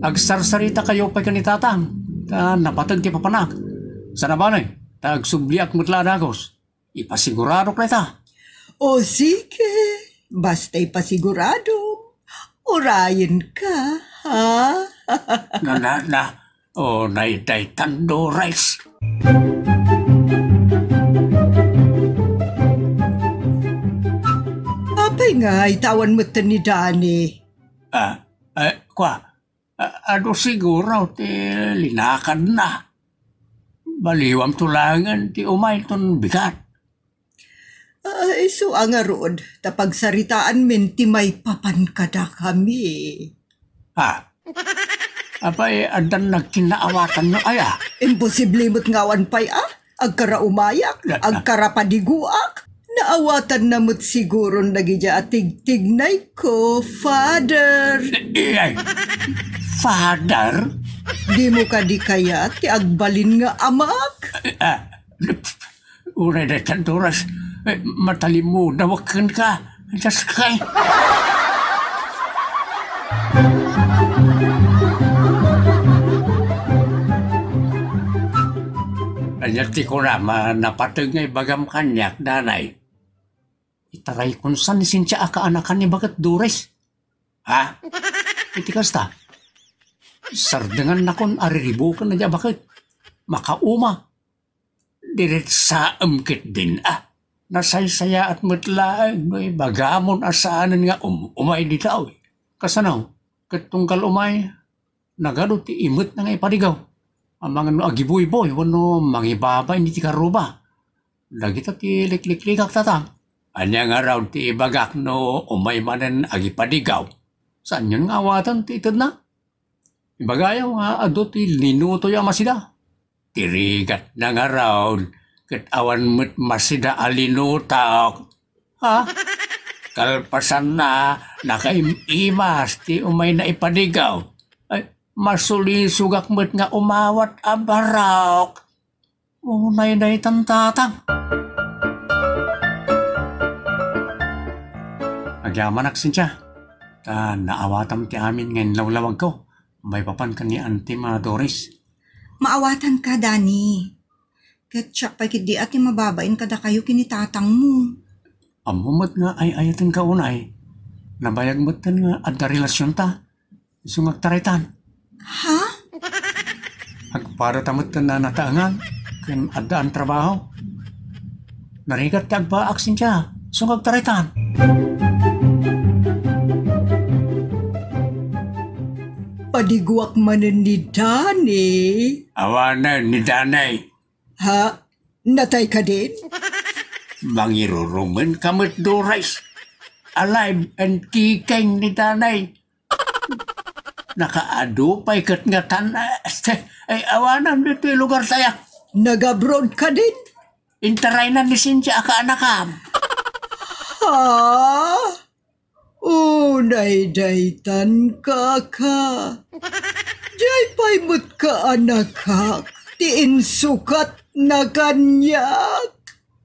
agsarsaritakayo pay ken ni Tatang, ta napateg ti papanak. Saan a bale, ta agsubliak met la a dagus. Ipasiguradok dayta. O sige, basta ipasiguradom. Urayenka, ha? Na, na, na. O, nay, daytan, Doris. Apay nga, itawan met ni Dani. Ah, eh, kwa, a-, adu siguro ti linakadna. Baliwamto laengen ti umayton bigat. Ay, isu a ngarud, ta pagsaritaanmin ti maipapan kadakami. Ha? Apay, addan nagkinnaawatanyo aya? Imposible met nga awan pay a. Agkaraumayak, agkarapadiguak. Naawatanna met siguron dagidiay a tigtignayko, Father. Iyay, Father? Dimo kadi kayat ti agbalin nga amak? Ah, Uray daytan, Dores, eh, matalimudawak kenka. Just kay. Ania ti kunam a napateg nga ibagam kaniak, danay? Itaraykon sa ni Cynthia a kaanakan ni baket, Dores. Ha? Iti kasta, sardengannakon a riribuken a di a baket. Makauma. Diritsaem ketdin a. Nasaysayaat met laeng no ibagamon a saanen nga um-, umay dita, oy. Kasano? Ket tunggal umay, nagadu ti imetna nga ipadigaw. Amangan no agibuyboy wenno mangibabain iti karruba. Dagita ti likliklikak, tatang. Ania ngarud ti ibagak no umay manen agipadigaw? Saanyon nga awaten ti itedna? Ibagayo nga adu ti linutoyo a masida. Ti rigatna ngarud, ket awan met masida a linutok. Ha? Kalpasanna, nakaim-imas ti umayna ipadigaw. Ay, masulisogak met nga umawat a barok. Unay daytan, tatang. Agyamanak, Cynthia. Ta naawatam ti amin nga inlawlawagko. Maipapan ken ni Auntie Doris. Maawatanka, Danny. Ket siak pay ketdi a ti mababain kadakayo ken ni tatangmo. Ammo met nga ay-ayatenka unay. Nabayag metten nga adda relasionta. Isu nga agtaraytan. Ha? Agpadata metten a nataengan ken addaan trabaho. Narigat ti agbaak, Cynthia. Isu nga agtaraytan. Padiguak manen ni Danny. Awanen ni Danny. Ha? Natay kadin? Mangirurumenka met, Doris. Alive and kicking ni Danny. Nakaadu pay ket ngatan, eh, este, ay, awanan ditoy lugartayo. Nag-abroad kadin? Intaraynan ni Cynthia a kaanakam. Ha? Unay daytan, kaka. Diay pay met kaanakak ti insukatna kaniak.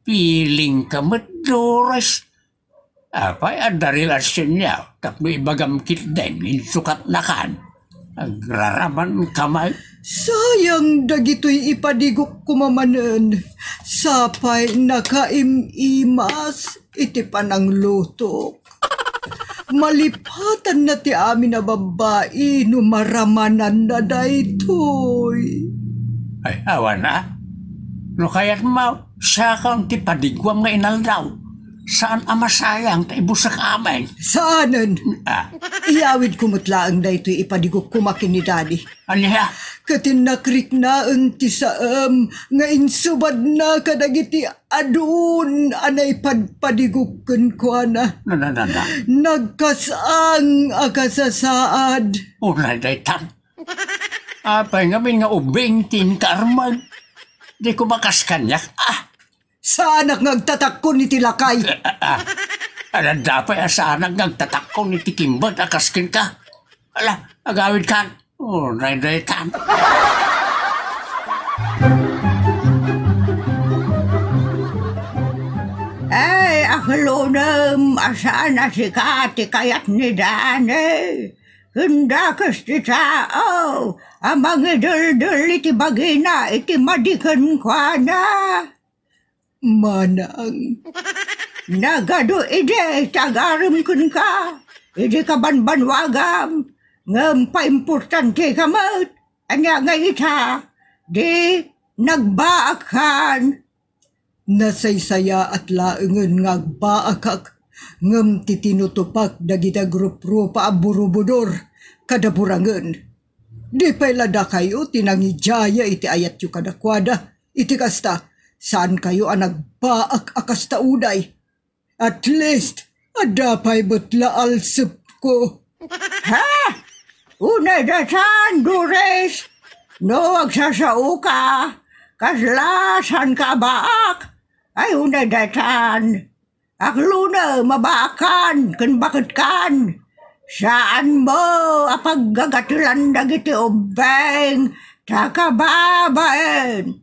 Pilingka met, Doris. Apay, adda relasionyo tapno ibagam ketdin nga insukatnakan? Agraramanka met. Sayang dagitoy ipadigok koma manen. Sapay nakaim-imas iti pananglutok. Malipatanna ti amin a babbai no maramananna daytoy. Ay, awan a. No kayatmo, siakon ti padiguam nga inaldaw. Saan a masayang ta ibusek amin. Saanen? Ah. Iyawidko met laeng daytoy ipadigok koma ken ni Daddy. Ania? Ket innak riknaen ti saem nga insubadna kadagiti adun a naipadpadigok kenkuana. Na, na, na, na. Nagkas-ang a kasasaad. Unay daytan. Apay ngamin nga ubing ti inkaarmag? Di ko bakas kaniak. Ah! Saanak nga agtatakkon iti lakay. Ah, ah, ah. Adda pay a saanak nga agtatakkon iti kimbet a kas kenka. Ala, agawidkan. Oh, daytan. Ay, aklunem, a saan a sika ti kayat ni Dani. Ken dakes ti tao a mangideldel iti bagina iti madi kenkuana. Manang. Nagadu idi ti agarem kenka, idi kabanbanwagam, ngem paimportanteka met. Ania nga ita, di nagbaakan. Nasaysayaat laengen nga agbaakak, ngem ti tinutupak dagiti agruprupa a burubudor kada burangen. Di pay la dakayo ti nangidiaya iti ayatyo kadakuada. Iti kasta, saankayo a nagbaak a kasta unay. At least, adda pay met la alsepko. Ha? Unay daytan, Doris. No agsasaoka, kasla saanka a baak? Ay, unay daytan. Aklona, mabaakan ken baketkan. Saanmo a paggagatelan dagiti ubbing ta kababain.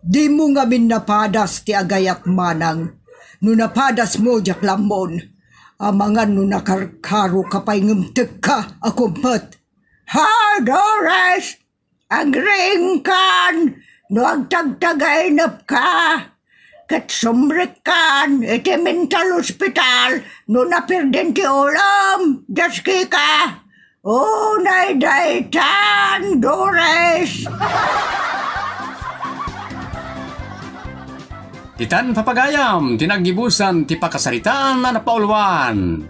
Dimo ngamin napadas ti agayat, manang. No napadasmo, diak la ammon. Amangan no nakarkaroka pay ngem tekka a kumpet. Ha, Doris? Agriingkan no agtagtagainepka, ket sumrekkan iti mental hospital no napirden ti ulom, diaskika. Unay daytan, Doris! Ditan, papagayam, ti naggibusan ti pakasaritaan a napauluan.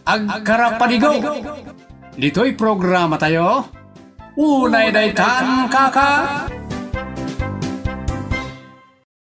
Agkarapadigo. Ditoy programatayo, Unay Daytan, Kaka.